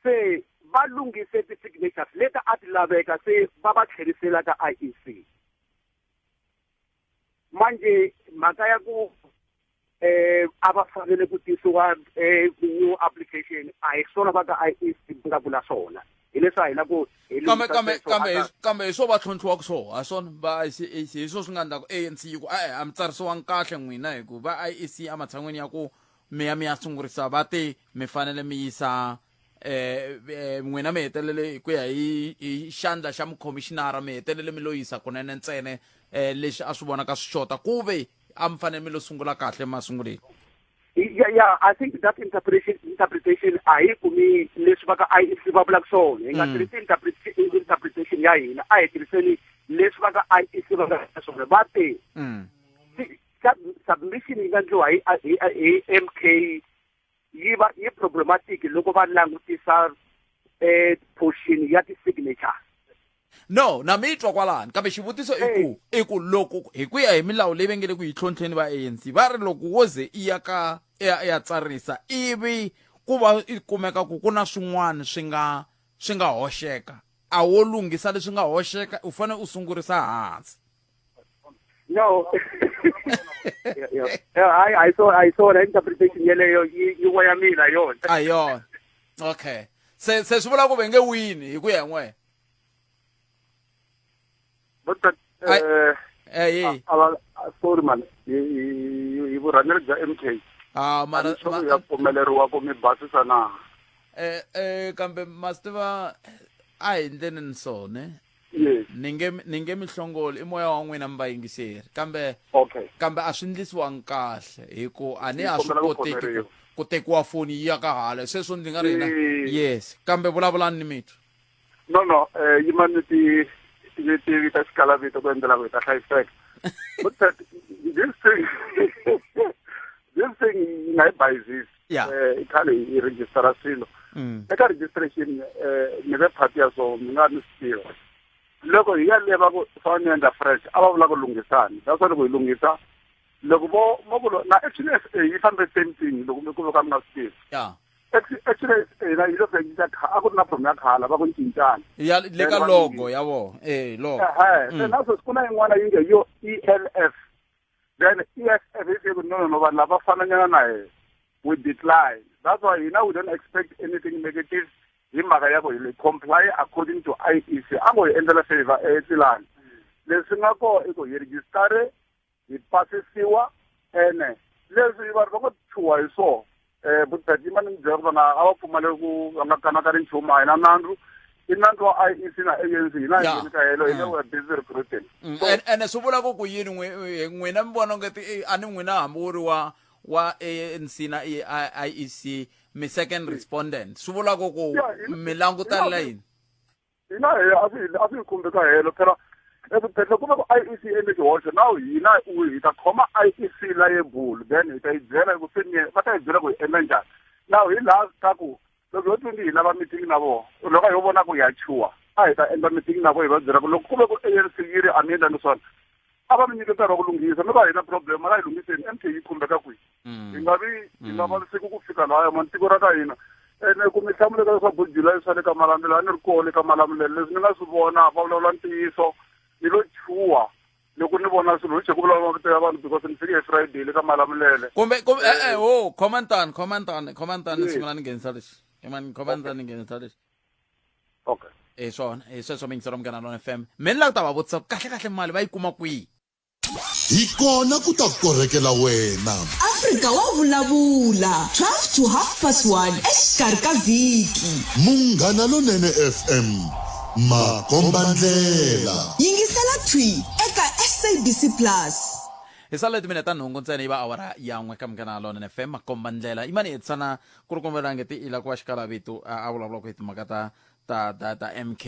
Se va lunghise ti-signatures leti a ti laveka se va va tlherisela ka IEC. Manje mhaka ya ku a va fanele ku tisiwa new application a hi swona va ka IEC va nga vula swona. Hi leswi a hi la ku hi Kambe, lunghisa kambe, sweswo kambe, aka kambe hi swo va tlhontlhiwaka swona, ha swona va IEC hi swo swi nga endlaku ANC yi ku e-e a mi tsarisiwangi kahle n'wina hi ku va IEC ematshan'wini ya ku mi ya mi ya sungurisa va te mi fanele mi yisa n'wina mi hetelele hi ku ya hi hi xandla xa mukhomixinara mi hetelele mi lo yisa kunene ntsene leswi a swi vonaka swi xota ku ve a mi fanele mi lo sungula kahle emasunguleni. Yeah, yeah, I think that interpretation a hi kumi leswi va ka IEC va vulaka swona. Hi nga tirhisi interpretation ya hina, a hi tirhiseni leswi va ka IEC va nga swona. Va te submission yi nga endliwa hi MK yi va yi problematic loko va langutisa portion ya ti-signatures. No, na mi twa kwalani, kambe xivutiso i ku, i ku loko hi ku ya hi milawu leyi va nge le ku yi tlhontlheni va ANC, va ri loko wo ze i ya ka i ya, i ya tsarisa ivi ku va i kumeka ku ku na swin'wana swi nga swi nga hoxeka, a wo lunghisa leswi nga hoxeka, u fanele u sungurisa hansi. No. Yeah, yeah. Yeah, I saw, I saw the interpretation yeleyo yi voya mina yona. A yona. Okay. Se, se swi vula ku ve nge wini hi ku ya hi n'we. But, Ai, eh, a va, a, sorry man, hi vurhangeri bya MK. Ah, mara, A ni sure ma, ya pfumeleriwa ku mi basisa na. Kambe ma swi tiva a hi ndleni ni swona. Yes. Ni nge, ni nge mi hlongoli, i moya wa n'wina mi vayingiseri. Kambe, Okay. kambe a swi ndlisiwangi kahle hi ku a ni Ni a swi kombela ku koteki khomeriwa. ku tekiwa foni yi ya ka hala. Sweswo ndzi nga ri hina. Yes. Yes. Kambe vulavulani ni mitwa. No, no, yima ni ti, ni ti vita xikalavito ku endlela ku hi ta hlayiseka. But that, this thing, this thing yi nga hi bayizisi. Yeah. I khale hi registera swilo. Eka registration, ni ve part ya swona, mi nga ni swi tiva. Loko hi ya le va ku fanele ni endla fresh, a va vula ku lunghisani. That's why loko hi lunghisa, loko vo, mo ku lo, na Action SA yi fambe same thing loko mi ku ve ka mi nga swi tivi. Yeah. Actually, hina yi lo fika yi cinca a ku ri na problem ya khala, va ku cincana. Ya, le ka Then va logo lunghisa. ya vona. Logo. Ehe, se na sweswi ku na yin'wana yi nge yo ELF. Then EFF yi fike ku no, no, no, vanhu lava fananyana na hina. We decline. That's why hina we don't expect anything negative hi mhaka ya ku hi comply according to IEC. A ngo hi endlela favor etsilani. Leswi nga kona i ku hi register, hi pasisiwa, ene leswi vanhu va ngo chuha hi swona. But yima ni mi byela ku va nga, a va pfumale ku va nga kanakani nchumu, a hi na nandzu. I nandzu wa IEC na ANC, hina hi ngheni ka helo, hina we are busy recruiting. So Ene swi vula ku ku yini n'wina mi vona onge ti, a ni n'wina hambi wu ri wa ANC na IEC mi second respondent, swi vula ku ku Yeah, hina mi languta hina layini. Hina hi a swi a swi khumbi ka helo phela. Phela ku va ku IEC endle xihoxo, now hina hi ta khoma IEC liable, then hi ta yi byela ku se ni va ta yi byela ku hi endla njhani. Now hi laha ka ku loko ho twa hi lava meeting na vona, loko ho vona ku ya chuha, a hi ta endla meeting na vona hi va byela ku loko ku ve ku ANC yi ri a mi endlangi swona, a va mi nyike nkarhi wa ku lunghisa, mi va hi na problem, mara hi lunghiseni, MK yi khumbeka kwihi? Hi nga vi hi nga vaviseki ku fika lahaya mani tiko ra ka hina. Ene ku mi hlamuleka leswaku Bujula swa le ka Malamulele, a ni ri kona le ka Malamulele, leswi ni nga swi vona va vulavula ntiyiso, ni lo chuha loko ni vona swilo, ni che ku vulavula mavito ya vanhu because ni fike hi Friday le ka Malamulele. Kumbe, kumbe, oh, khomantani, khomantani, khomantani, Yes. sungula ni nghenisa lexi. Yimani, khomantani, ni nghenisa lexi. Okay. Hi swona, hi sweswo miyingiselo Munghana Lonene FM. Me ni lava ku ta va vutisa ku kahle kahle mali va yi kuma kwihi? Hi kona ku ta korhekela wena. Afrika wa vulavula 12 to half past 1 exikarhi ka vhiki. Munghana Lonene FM, makombandlela. Yingisela thwi eka SABC Plus. Hi sale timinete ta nhungu ntsena yi va awara ya n'we ka Munghana Lonene FM. Makomba ndlela i mani hetisana ku ri kombela nge ti ila ku va xikalavito a vulavulaka hi timhaka ta ta ta ta MK.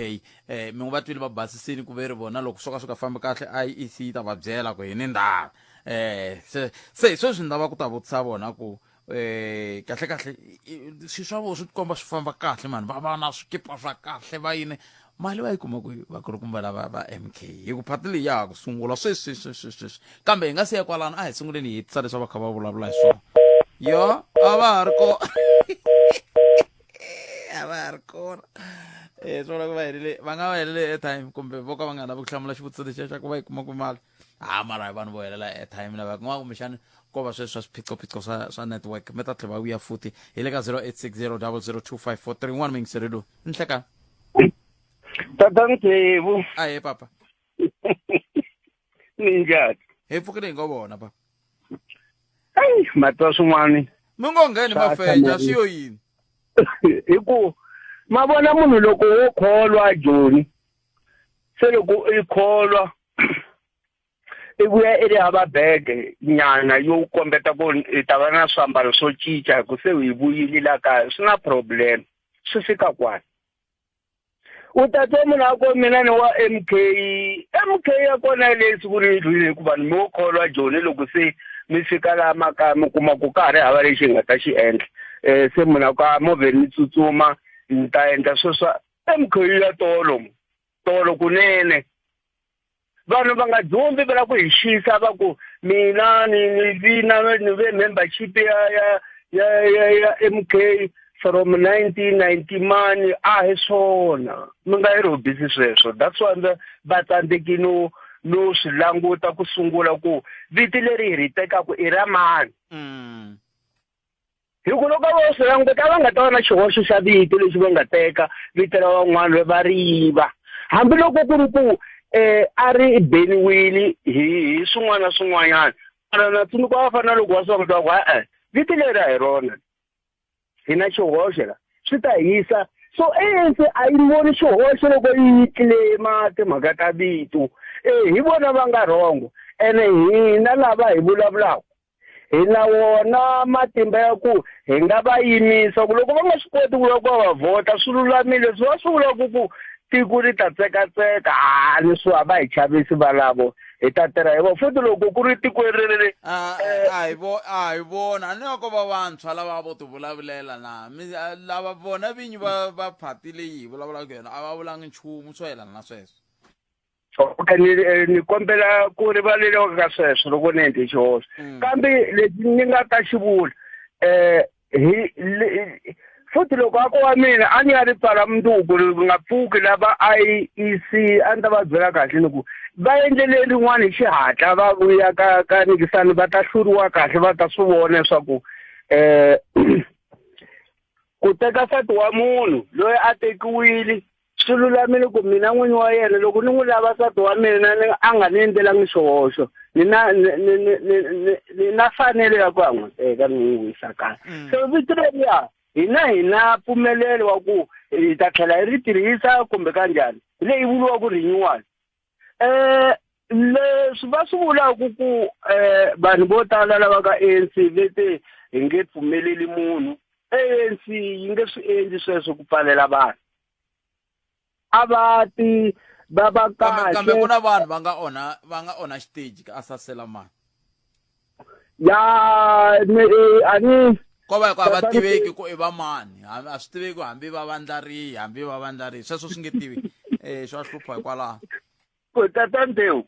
Eh mi va twile va basisini ku ve ri vona loko swo ka swi nga fambi kahle IEC yi ta va byela ku hi ni ndhawu. Eh se se sweswi ni lava ku ta vutisa vona ku eh kahle kahle swilo swa vona swi tikomba swi famba kahle mani, va va na swikipa swa kahle va yini, mali va yi kuma kwihi vakulukumba lava va MK? Hi ku phati leyi ya ha ku sungula sweswi sweswi sweswi sweswi, kambe hi nga si ya kwalano a hi sunguleni hi hetisa leswi va kha va vulavula hi swona. Yo, a va ha ri kona, a va ha ri kona. Swi vula ku va helele, va nga va helele airtime kumbe vo ka va nga lavi ku hlamula xivutiso lexiya xa ku va yi kuma ku mali. Ha mara hi vanhu vo helela airtime lava ku nga kumbexani ko va sweswi swa swiphiqophiqo swa network, mi ta tlhela va vuya futhi. Hi le ka 0860 002543. N'wana muyingiseri lowu nhlekani. Tata Ntsevu. Ahe papa. Minjhani? Hi pfukile hi ngo vona papa. Eyi, matwa swin'wani. Mi ngo ngheni mafenya swi yo yini? Hi ku ma vona munhu loko wo kholwa Joni, se loko i kholwa i vuya i ri hava bege nyana yo kombeta ku i ta va na swiambalo swo cinca hi ku se hi vuyile la kaya, swi na problem swi fika kwani. U ta twa munhu a ku mina ni wa MK, MK ya kona leyi siku ri ndlwini, hikuva mi wo kholwa Joni loko se mi fika laha makaya mi kuma ku ka ha ri hava lexi hi nga ta xi endla. Se munhu a ku a movheni ni tsutsuma ni ta endla swo swa MK ya tolo tolo kunene. Vanhu va nga dzumbi va lava ku hi xisa va ku mina ni ni vina ni ve membership ya ya ya ya ya MK from 1990 mani, a hi swona, mi nga yi rhobisi sweswo. That's why va tsandzeki no swi languta ku sungula ku viti leri hi ri tekaku i ra mani. Hi ku loko vo swi languta va nga ta va na xihoxo xa vito lexi va nga teka vito ra van'wana va ri yiva, hambiloko ku ri ku a ri beniwile hi swin'wana na swin'wanyana. Mara na tsundzuka va fana na loko wa swi va ku e-e vito leri a hi rona, hi na xihoxo la swi ta hisa. So ANC a yi voni xihoxo loko yi claima timhaka ta vito. Hi vona va nga wrong, ene hina lava hi vulavulaka hi na wona matimba ya ku hi nga va yimisa ku loko va nga swi koti ku loko va vhota swi lulamile, swi va swi vula ku tiko ri ta tsekatseka. A ni swi va hi chavisi valavo, hi ta tirha hi vona futhi loko ku ri tikweni ri ri A hi vo a hi vona a ni ko va vantshwa lava vo ti vulavulela na mi lava vona vinyi va phati leyi hi vulavulaka yona a va vulangi nchumu swo yelana na sweswo. Okay, ni kombela ku rivaleriwa ka sweswo loko ni endle xihoxo. Kambe lexi ni nga ta xi vula hi futhi loko a ko wa mina a ni ya ri pfala mundzuku ri nga pfuki lava IEC, a ni ta va byela kahle ni ku va endlele rin'wana hi xihatla va vuya ka nikisani, va ta hluriwa kahle, va ta swi vona leswaku ku teka nsati wa munhu loyi a tekiwile swi lulamile ku mina n'winyi wa yena loko ni n'wi lava nsati wa mina ni a nga ni endlelangi xihoxo, ni na ni ni ni ni ni ni na fanelo ya ku ya n'wi teka ni n'wi wisa kaya. So vito leriya hina mpfumelelo wa ku hi ta tlhela hi ri tirhisa kumbe kanjhani, hi leyi vuriwaka renewal. Leswi va swi vulaka ku vanhu vo tala lava ka ANC ve te hi nge pfumeleli munhu, ANC yi nge swi endli sweswo ku pfalela vanhu. A va ti va va kahle. Kambe ku na vanhu va nga onha, va nga onha xiteji ka asasela mani. Ya, ni a ni ko va ku a va tiveki ku i va mani, a swi tiveki hambi va vandla rihi, hambi va vandla rihi, sweswo swi nge tivi. Swa hlupha hikwalaho. Ku tata Ntewu,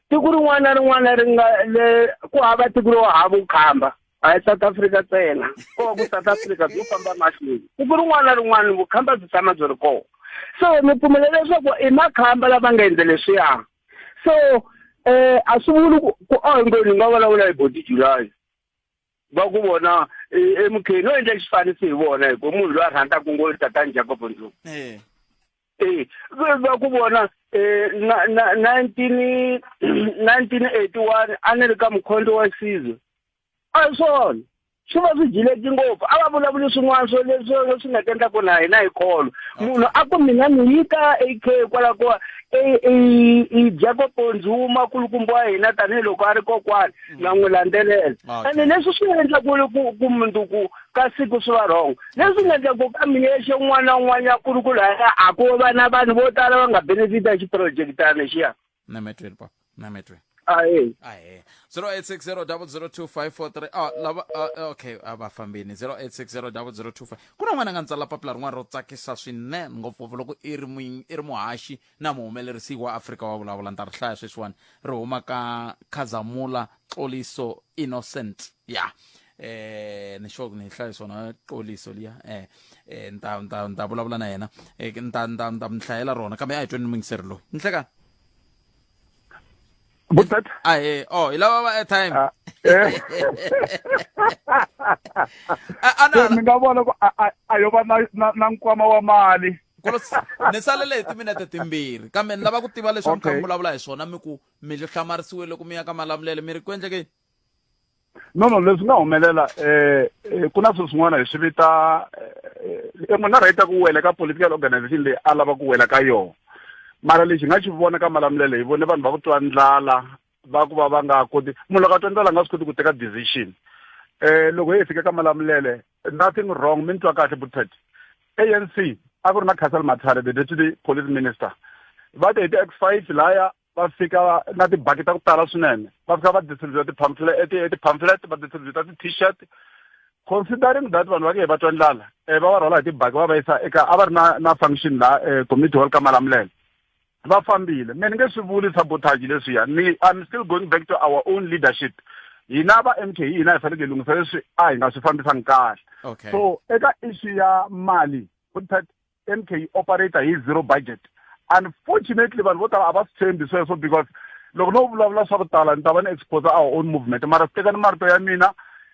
tiko rin'wana na rin'wana ri nga le ku hava tiko ro hava vukhamba, a hi South Africa ntsena, ko va ku South Africa byo famba mahlweni, tiko rin'wana na rin'wana vukhamba byi tshama byi ri kona. So ni pfumela leswaku i makhamba lava nga endla leswiya. So a swi vuli ku a hi ngo ni nga vulavula hi Boti July va ku vona MK no endla xifaniso hi vona, hi ku munhu loyi a rhandzaka ngo tatani Jacob Ndlovu. Va ku vona na na 1981 a ni ri ka Mkhonto wa Sizwe, a hi swona. Swi va swi dyileki ngopfu. A va vulavuli swin'wana swo leswi leswi nga ta endla ku na hina hi kholwa. Munhu a ku mina ni yi ka AK kwala ko i Jacob Nzuma kulukumba wa hina tanihiloko a ri kokwani na n'wi landzelela. Ene leswi swi endla ku ku ku mundzuku ka siku swi va wrong. Leswi nga endla ku ka miyexe un'wana na un'wana ya kuluku lahaya a ku va na vanhu vo tala va nga benefita hi xiprojekitana lexiya. Nametweni papa. Nametweni. Ahee. Ahee. 0860002543 ah lava ah, okay a va fambini 08600025 ku na n'wana a nga ni tsala papila rin'wana ro tsakisa swinene ngopfungopfu loko i ri i ri muhaxi na muhumelerisi wa Afrika wa vulavula ni ta ri hlaya sweswiwani ri huma ka Khazamula Xoliso Innocent ya eh ni sure ni hlaye swona Xoliso liya eh eh ni ta ni ta ni ta vulavula na yena eh ni ta ni ta ni ta mi hlayela rona kambe a hi tweni muyingiseri loyi nhlekani Butata. Ahe, oh, hi lava va airtime. Ah, eh. Ana mi nga vona ku a yo va na na nkwama wa mali. Kolos, ni salele hi timinete timbirhi kambe ni lava ku tiva leswi mi kha mi vulavula hi swona mi ku mi hlamarisiwe loko mi ya ka malamulele mi ri ku endleke yini? No no leswi nga humelela eh, eh ku na swilo swin'wana hi swi vita eh, eh munhu a rhayita ku wela ka political organization leyi a lava ku wela ka yona mara lexi hi nga xi vona ka malamulele hi vone vanhu va ku twa ndlala va ku va va nga koti munhu loko a twa ndlala a nga swi koti ku teka decision eh loko hi fika ka malamulele nothing wrong mi ni twa kahle butpet ANC a ku ri na Castle Mathale the deputy police minister va te hi ti-X five laya va fika na tibaki ta ku tala swinene va fika va distribute ti-pamphlet eh, ti-pamphlet va distribute ti-t-shirt considering that vanhu va ke va twa ndlala um va va rhwala hi tibaki va va yisa eka a va ri na na function laha um community hall ka malamulele va fambile me ni nge swi vuli sabotage leswiya ni i'm still going back to our own leadership hina va m k hina hi fanekele hi lunghisa leswi a hi nga swi fambisangi kahle okay. so eka issue ya mali MK yi operate hi zero budget unfortunately vanhu vo tala a va swi tshembi sweswo because loko no vulavula swa ku tala ni ta va ni expose our own movement mara swi tekani marito ya mina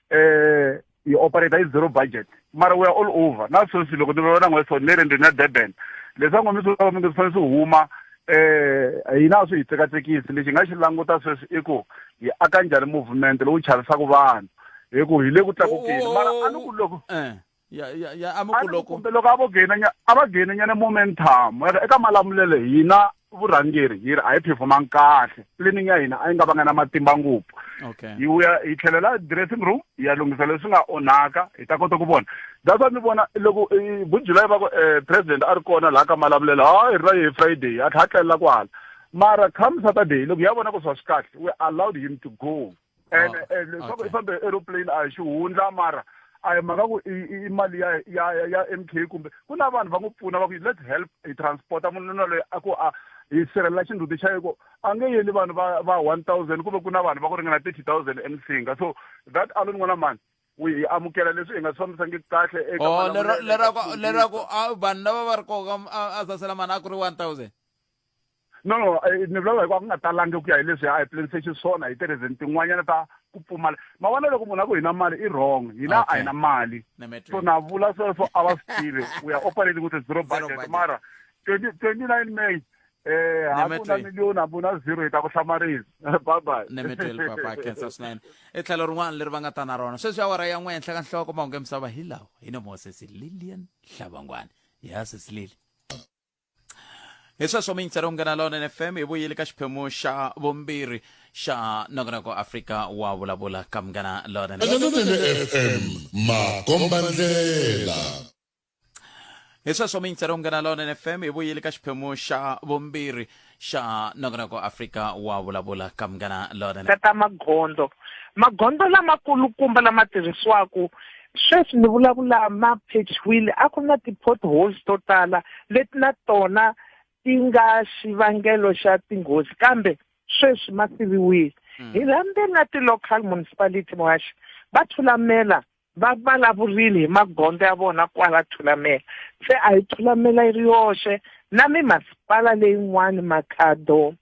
eh yi operate hi zero budget mara we are all over na sweswi loko ni vulavula na n'we so ni ri ndzi na Durban leswi a ngo mi swi mi nge swi fanele swi huma eh hina a swi hi tsekatsekisi lexi hi nga xi languta sweswi i ku hi aka njhani movement lowu chavisaka vanhu hi ku hi le ku tlakukeni mara a ni ku loko eh. ya ya ya amukuloko kumbe loko a vo gaina a va gaina nyana momentum eka malamulele hina vurhangeri hi ri a hi performanga kahle planning ya hina a yi nga vanga na matimba ngopfu okay hi vuya hi tlhelela dressing room hi ya lunghisa leswi nga onhaka hi ta kota ku vona that's why mi vona loko vujulayi va ku president a ri kona laha ka malamulele hayi ri ra hi friday a tlha a tlelela kwala mara come saturday loko ya vona ku swa swi kahle we allowed him to go and Oh, and leswaku okay. i fambe hi aeroplane a hi xihundla mara a hi mhaka ku i mali ya ya ya MK kumbe ku na vanhu va n'wi pfuna va ku let's help hi transporta munhu na loyi a ku a hi sirhelela xindzhuti xa yeko a nge yeli vanhu va va 1000 kumbe ku na vanhu va ku ringana 30000 eMsinga so that alone n'wana mani we hi amukela leswi hi nga swi fambisangiki kahle eka oh lero malamulele leraku ka leraku a vanhu lava va ri koka a sasela mani a ku ri 1000 no no eh, ni vulavula hi ku a ku nga talangi ku ya hi leswi a hi planise xiswona hi ti-reason tin'wanyana ta ku pfumala ma vona loko munhu a ku hi na mali i wrong hina a hi na mali so na vula sweswo a va swi tivi we are operating with a zero budget mara 29 may eh hambi una miliyoni hambi una zero hi ta ku hlamarisa bye bye nemetweli papa khensa swinene i tlhelo rin'wana leri va nga ta na rona sweswi awara ya n'we henhla ka nhloko mahungu ya misava hi lawa hi nomo sesi lilian hlavangwani ya sesi lili hi sweswo miyingiselo munghana lonene fm hi vuyile ka xiphemu xa vumbirhi xa nongonoko afrika wa vulavula ka munghana lonene Lonene FM makombandlela hi sweswo miyingiselo munghana lonene fm hi vuyile ka xiphemu xa vumbirhi xa nongonoko afrika wa vulavula ka munghana lonene ta magondzo magondzo lamakulukumba lama tirhisiwaka sweswi ni vulavula ma phechiwile a ku na ti-potholes to tala leti na tona ti nga xivangelo xa tinghozi kambe sweswi ma siviwile mm. hi rhambe na ti-local municipality muhaxi va thulamela va vulavurile hi magondzo ya vona kwala thulamela se a hi thulamela yi ri yoxe na mimasipala leyin'wani makhado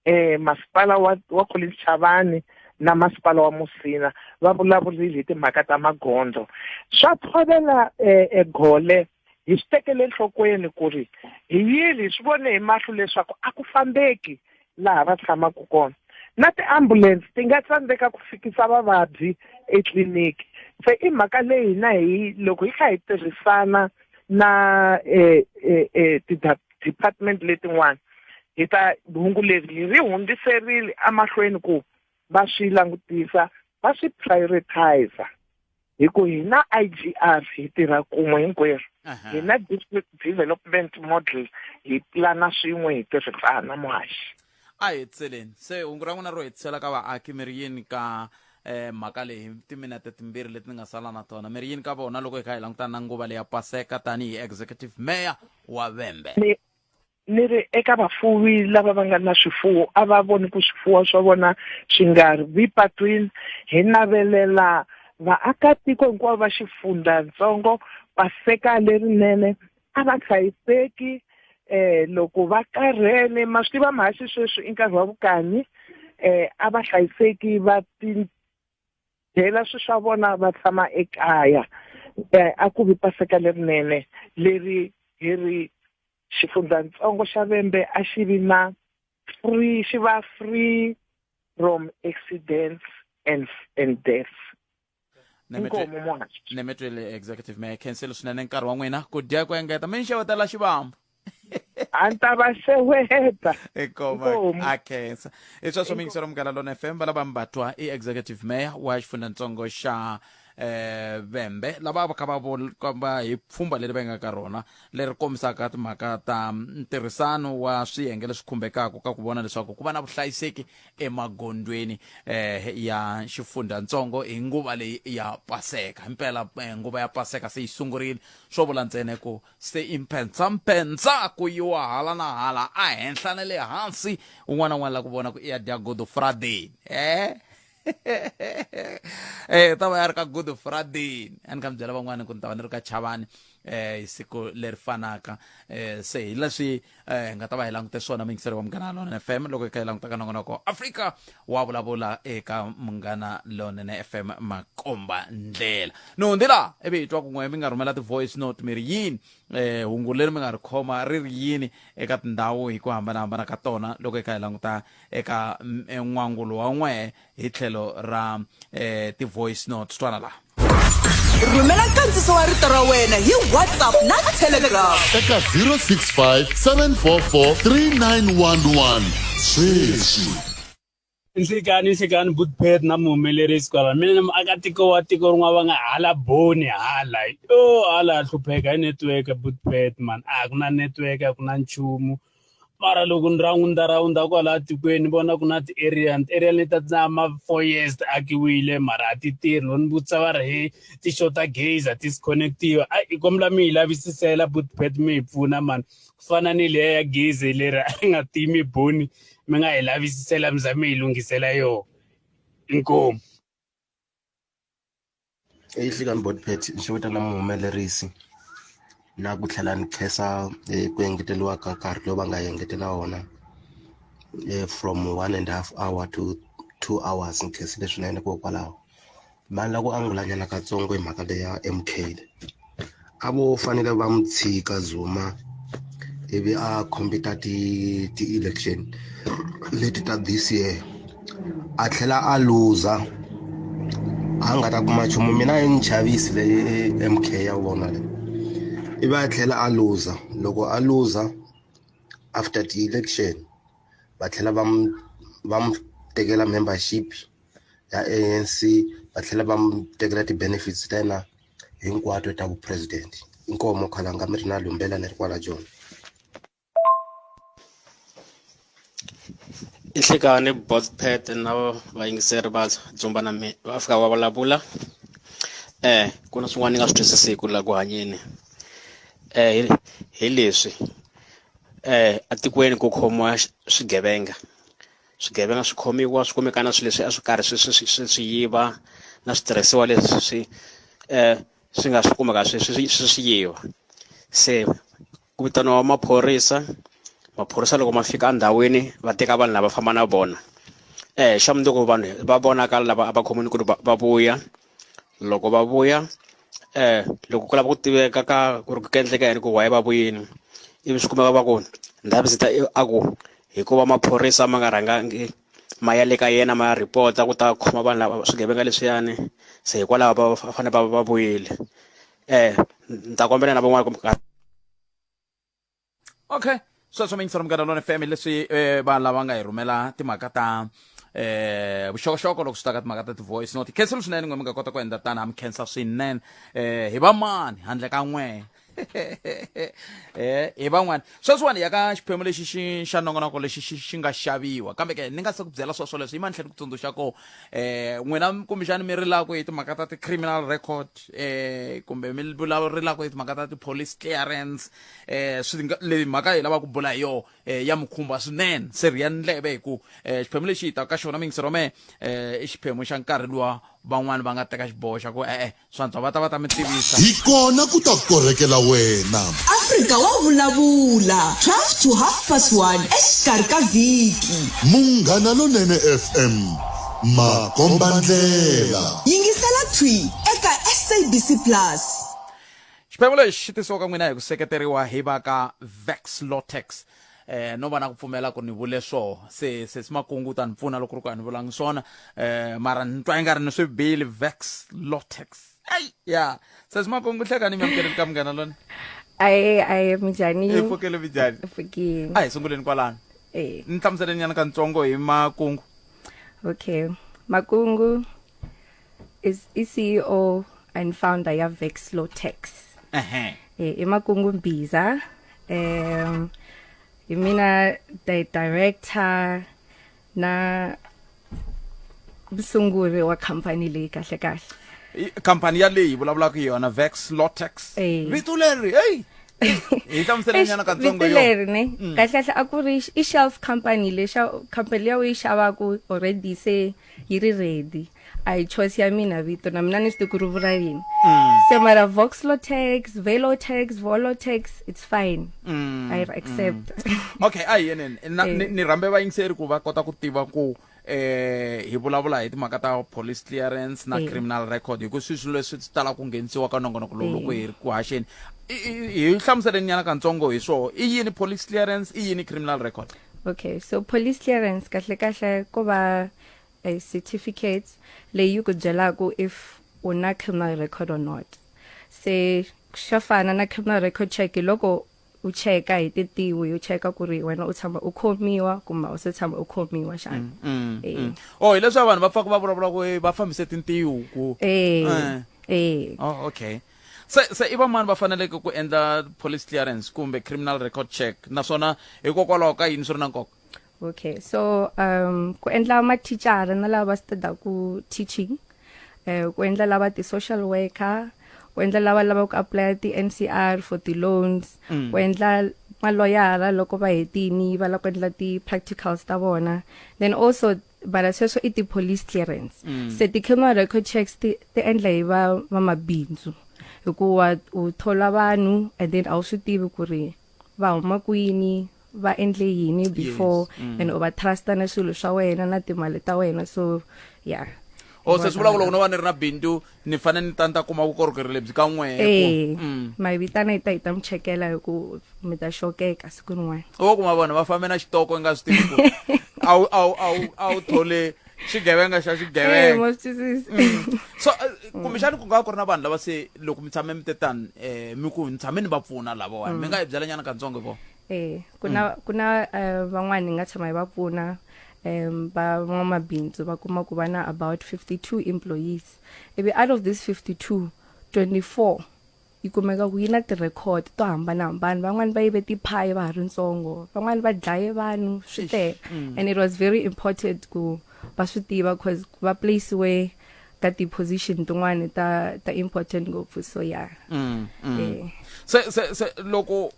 eh masipala wa wa Collins Chavani na masipala wa Musina va vulavurile hi timhaka ta magondzo swa tshovela eh, eh gole hi swi tekele enhlokweni ku ri hi yini hi swi vone hi mahlo leswaku a ku fambeki laha va tshamaka kona Na tiambulense ti nga tsandzeka ku fikisa vavabyi etliliniki. Se i mhaka leyi hina hi loko hi kha hi tirhisana na eh, eh, eh, ti-department letin'wana hi ta hungu leri hi ri hundziserile emahlweni ku va swi langutisa va swi prioritizer hi ku hina IGR hi tirha kun'we hinkwerhu hina district development model hi plana swin'we hi tirhisana muhaxi a hi hetiseleni se hungu ra n'wina ro hetisela ka vaaki mi ri yini ka eh mhaka leyi timinete timbirhi leti ni nga sala na tona mi ri yini ka vona loko hi kha hi langutana na nguva leya paseka tanihi executive mayor wa vembe ni ni ri eka vafuwi lava va nga na swifuwo a va voni ku swifuwo swa vona swi nga vi patwini hi navelela vaakatiko hinkwavo va xifundzatsongo paseka lerinene a va hlayiseki eh loko va karhele ma swi tiva mhaxi sweswi i nkarhi wa vukanyi eh a va hlayiseki va ti byela swi swa vona va tshama ekaya eh a ku vi paseka lerinene leri hi ri xifundzatsongo xa Vhembe a xi vi na free xi va free from accidents and and deaths inkomu muhaxi Nemetwele executive mayor khensile swinene nkarhi wa n'wina ku dya ku engeta mi ni xewetela xivambu a ni ta va xeweta inkomu a khensa i sweswo miyingiselo munghana lona fm va lava mbatwa i executive mayor wa xifundzantsongo xa eh vembe lava va kha va komba hi pfhumba leri va nga ka rona leri kombisaka timhaka ta ntirhisano wa swiyenge leswi khumbekaka ka ku vona leswaku ku va na vuhlayiseki emagondzweni eh ya xifundzhantsongo hi nguva leyi ya paseka himpela eh, nguva ya paseka se yi sungurile swo vula ntsena ku se i mphensamphensa ku yiwa hala na hala a henhla na le hansi un'wana na un'wana la ku vona ku i ya dya good friday eh eh ta va ya ri ka good friday a ni kha mi byela van'wana ku ni ta va ni ri ka chavani eh hi siku leri fanaka eh se hi leswi eh hi nga ta va hi langute swona muyingiseri wa munghana lonene fm loko hi kha hi languta ka nongonoko afrika wa vulavula eka munghana lonene fm makomba ndlela ni hundzi laha ivi hi twa kun'we mi nga rhumela ti-voice note mi ri yini eh hungu leri mi nga ri khoma ri ri yini eka tindhawu hi ku hambanahambana ka tona loko hi kha hi languta eka mm, eh, n'wangulo wa n'wehe hi tlhelo ra eh, ti-voice notes twana laha rhumela nkandziso wa rito ra wena hi whatsapp na telegram eka 065 744 3911 sweswi Nhlikani nhlikani Bootpet na muhumelerisi kwala mina na muakatiko wa tiko rin'wana va nga hala boni hala yo hala hlupheka hi network Bootpet man a ku na network a ku na nchumu mara loko ni rawunda kwala tikweni ni vona ku na ti-area ti-area leti ta na ma four years ti akiwile mara a ti tirhi loko ni vutisa va ri he ti xota gezi a ti disconnectiwa a i kombela mi hi lavisisela Bootpet mi hi pfuna mani ku fana ni leya ya gezi leri a ri nga timi boni mi nga hi lavisisela mi za mi hi lunghisela yoho inkomu Ehlekani Botpet ni xeweta na muhumelerisi na ku tlhela ni khensa ku engeteriwa ka nkarhi lowu va nga engetela wona from one and half hour to 2 hours ni khensile swinene hikokwalaho va ni lava ku angula nyana katsongo hi mhaka leya M_K a vo fanele va n'wi tshika Zuma ivi a compete ti ti-election leti ta this year a tlhela a luza a nga ta kuma nchumu mina yi ni chavisi leyi M_K ya vona leyi ivi a tlhela a luza loko a luza after ti-election va tlhela va n'wi va n'wi tekela membership ya A_N_C va tlhela va n'wi tekela ti-benefits ta yena hinkwato ta vu-president inkomo khalanga mi ri na lumbela ni ri kwala joni I nhlekani Bothpet na vayingiseri va Dzumba na mi va fika va vulavula ku na swin'wana ni nga swi twisisiku la ku hanyeni hi leswi etikweni ku khomiwa swigevenga swigevenga swi khomiwa swi kumeka na swilo leswi a swi karhi swi swi swi swi yiva na switirhisiwa leswi swi swi nga swi kumeka swi swi swi swi yiva se ku vitaniwa maphorisa maphorisa loko ma fika endhawini va teka vanhu lava famba na vona xa mundzuku vanhu va vonakala lava a va khomiwile ku ri va vuya loko va vuya loko ku lava ku tiveka ka ku ri ku endleka yini ku why va vuyile ivi swi kumeka va ku ndhavezitha a ku hikuva maphorisa ma nga rhangangi ma ya le ka yena ma ya report-a ku ta khoma vanhu lava swigevenga leswiyani se hikwalaho va fanele va va vuyile ni ta kombela na van'wana kumbe okay sweswo mi yingisela Munghana Lonene FM leswi vanhu lava nga hi rhumela timhaka ta vuxokoxoko loko swi ta ka timhaka ta ti-voice note khenselo swinene n'we mi nga kota ku endla tani ha mi khensa swinene hi va mani handle ka n'we hi van'wani sweswiwani ya ka xiphemu lexi xi xa nongonoko lexi xi xi nga xaviwa kambe ke ni nga se ku byela sweswo leswi yima ni tlhela ku tsundzuxa ko n'wina kumbexani mi rilaka hi timhaka ta ti-criminal record kumbe mi vulavulaka hi timhaka ta ti-police clearance swi nga leyi mhaka hi lava ku bula hi yoho ya mi khumba swinene se rhiya ndleve hi ku xiphemu lexi hi taka ka xona mingisero me i xiphemu xa nkarhi luwa van'wani va nga teka xiboho xa ku e-e swantswa va ta va ta mi tivisa Hi kona ku ta korhekela wena. Afrika wa vulavula 12 to half past 1 exikarhi ka vhiki. Munghana Lonene FM, makombandlela. Yingisela thwi eka SABC Plus. Xiphemu lexi xi tisiwa ka n'wina hi ku seketeriwa hi va ka Vexlotex. No va na ku pfumela ku ni vule swoho se se Makungu u ta ni pfuna loko ri ku a ni vulangi swona mara ni twa ingari ni swi bile Vexlotex. Ey ya se Makungu hlekani mi amukeleni ka Munghana Lone. Aye aye minjhani? Hi pfukile minjhani? Pfukile. A hi sunguleni kwalano. Eh. Ni hlamuseleni nyana kantsongo hi Makungu. Okay. Makungu is i CEO and founder ya Vexlotex. Ehe. Eh, i Makungu Mbiza. Hi mina the director na musunguri wa company leyi kahle kahle. Company ya leyi vulavulaka hi yona Vexlotex. Eh. Vito leri, hey. Hi hlamusele nyana katsongo Vito yo. leri ne kahle kahle a ku ri i shelf company lexa company leyi u yi xavaku already se yi ri ready a hi choice ya mina vito na mina ni swi tivi ku ri vula yini se mara Voxlotex, Velotex, Volotex, it's fine. I accept. Okay, a hi yeneni na Eh. ni rhambe vayingiseri ku va kota ku tiva ku hi vulavula hi timhaka ta police clearance na Eh. criminal record hi ku swi swilo leswi swi tala ku nghenisiwa ka nongonoko lowu Eh. loko hi ri ku haxeni. Hi hlamuseleni nyana kantsongo hi swoho i yini police clearance i yini criminal record? Okay, so police clearance kahle kahle ko va a certificate leyi yi ku byelaka if u na criminal record or not. Se swa fana na criminal record check hi loko u cheka hi tintiho yo cheka ku ri wena u tshama u khomiwa kumbe a wu se tshama u khomiwa xana. Eh. Oh, hi leswi vanhu va pfaka va vulavula ku va fambise tintiho ku Eh. Eh. Eh. Oh, okay. Se i vamani va faneleke ku endla police clearance kumbe criminal record check naswona hikokwalaho ka yini swi ri na nkoka? Okay, so ku endla mathicara na lava va studaku teaching, ku endla lava ti-social worker, ku endla lava lavaka ku apply ti-NCR for ti-loans, ku endla maloyara loko va hetini va lava ku endla ti-practicals ta vona. Then also mara sweswo i ti-police clearance. Se ti-criminal record checks ti endla hi va vamabindzu hikuva u thola vanhu and then a wu swi tivi ku ri va huma kwini va endle yini before. And u va trusta na swilo swa wena na timali ta wena, so yeah. Oh, se swi vula ku loko no va ni ri na bindzu ni fanele ni ta ni ta kuma vukorhokeri lebyi ka n'we ku Eh, ma hi vitana hi ta hi ta mi chekela hi ku mi ta xokeka siku rin'wana. Wo kuma vona va fambe na xitoko i nga swi tivi ku a wu a wu a wu a wu thole xigevenga xa Eh, xigevenga. ma swi twisisa. So kumbexani ku nga va ku ri na vanhu lava se loko mi tshame mi te tani mi ku ni tshame ni va pfuna lavawani mi nga hi byela nyana katsongo hi vona? Eh, ku na ku na van'wani hi nga tshama hi va pfuna va van'wamabindzu va kuma ku va na about 52 employees ivi out of this 52 24 yi kumeka ku yi na ti-record to hambanahambana van'wani va yive tiphayi va ha ri ntsongo van'wani va dlaye vanhu swi tele and it was very important ku va swi tiva cause va place-iwe ka ti-position tin'wani ta ta important ngopfu, so yeah. Eh. Se loko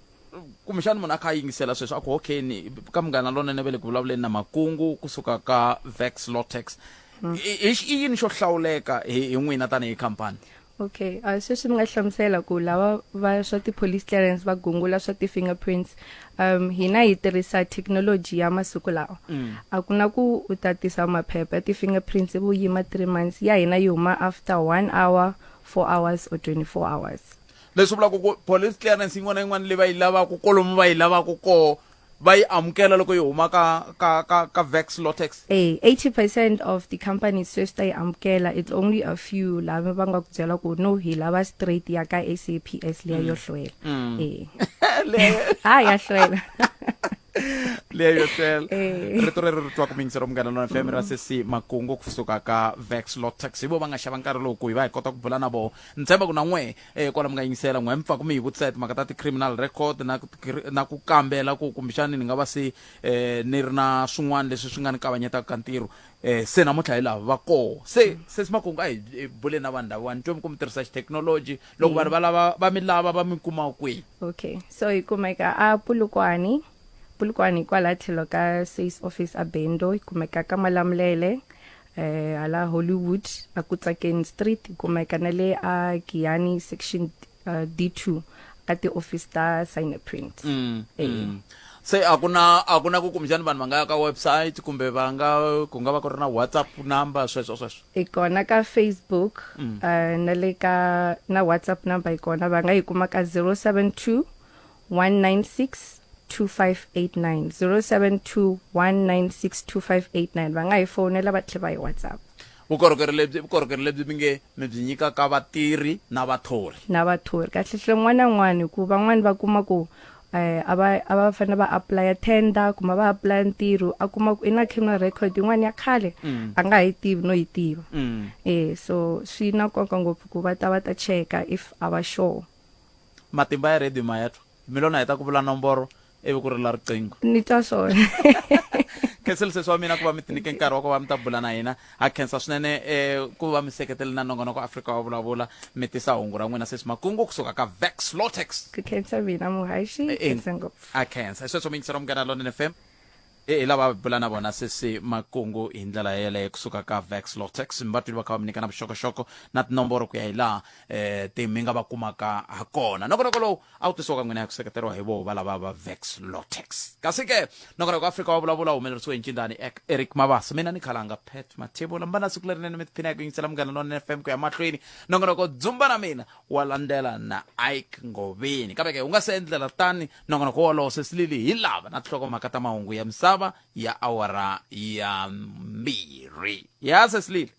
kumbexani munhu a kha a yingisela sweswi a ku okay ni ka Munghana Lonene va le ku vulavuleni na Makungu kusuka ka Vexlotex i yini xo hlawuleka hi n'wina tanihi khampani? Okay, sweswi mi nga hlamusela ku lava va swa ti-police clearance va gungula swa ti-fingerprints hina hi tirhisa technology ya masiku lawa. A ku na ku u ta tisa maphepha ya ti-fingerprints ivi u yima 3 months ya hina yi huma after 1 hour 4 hours or 24 hours. Leswi vulaka ku police clearance yin'wana na yin'wana leyi va yi lavaka kolomu va yi lavaka koho va yi amukela loko yi huma ka ka ka ka Vex Lotex. Eh, 80% of the companies sweswi ta yi amukela it's only a few lava va nga ku byela ku no hi lava straight ya ka SAPS liya yo hlwela. Eh. Ha ya hlwela. Leyo yo hlwela. Eh. Rito rero ri twa ku miyingiselo Munghana Lonene FM ra sesi Makungu kusuka ka Vex Lotex hi vo va nga xava nkarhi lowu ku hi va hi kota ku bula na voho. Ni tshemba ku na n'we eh, kwala mi nga yingisela n'we mi pfa ku mi hi vutisa hi timhaka ta ti-criminal record na ku na ku kambela ku kumbexani ni nga va se eh, ni ri na swin'wana leswi swi nga ni kavanyetaka ka ntirho eh, se namuntlha hi lava va koho se sesi Makungu a hi hi bule na vanhu lavawani twe mi ku mi tirhisa xithekinoloji loko vanhu va lava va mi lava va mi kuma kwihi. Okay, so hi kumeka a Polokwane, Polokwane kwala tlhelo ka sales office a Bendo, hi kumeka ka Malamulele eh hala Hollywood a Kutsakeni Street, hi kumeka na le a Giyani section D2 ka ti-office ta Sign a Print. Eh. Se a ku na a ku na ku kumbexani vanhu va nga ya ka website kumbe va nga ku nga va ku ri na WhatsApp number sweswo sweswo. Hi kona ka Facebook na le ka na WhatsApp number hi kona va nga yi kuma ka 072 196 2589 072 196 2589 va nga hi fonela va tlhela va hi WhatsApp. Vukorhokeri lebyi vukorhokeri lebyi mi nge mi byi nyika ka vatirhi na vathori. Na vathori kahle hle n'wana na n'wana hikuva van'wani va kuma ku eh a va a va fanele va apply tender kumbe va apply ntirho a kuma ku i na criminal record yin'wana ya khale a nga yi tivi no yi tiva. Eh so swi na nkoka ngopfu ku va ta va ta cheka if a va sure. Matimba ya radio ma ya twa. Mi lo na heta ku vula nomboro ivi ku rila riqingho. Ni twa swona. Khensile sesi wa mina ku va mi tinike nkarhi wa ku va mi ta bula na hina. Ha khensa swinene eh, ku va mi seketele na nongonoko Afrika wa vulavula mi tisa hungu ra n'wina sesi Makungu kusuka ka Vex Lotex. Ku khensa mina muhaxi, Eh, eh, khensa ngopfu. A khensa. Hi sweswo mi yingisela Munghana Lonene FM. Hi lava bula na vona sesi Makungu hi ndlela yeleyo kusuka ka Vex Lotex. Mi va twile va kha va mi nyika na vuxokoxoko na tinomboro ku ya hi laha eh, ti mi nga va kumaka ha kona. Nongonoko lowu a wu tisiwa ka n'wina hi ku seketeriwa hi voho valava va Vex Lotex. Kasi ke nongonoko Afrika wa vulavula wu humelerisiwe hi ncindani Eric Mabasa. Mina ni khalanga Pat Mathebula. Mi va na siku lerinene mi tiphina hi ku yingisela Munghana Lonene FM ku ya mahlweni. Nongonoko Dzumba na mina wa landzela na Ike Ngoveni. Kambe ke u nga se endlela tani nongonoko wolowo Sesilili hi lava na tinhlokomhaka ta mahungu ya misava ya awara ya 2. Ya Sesilili.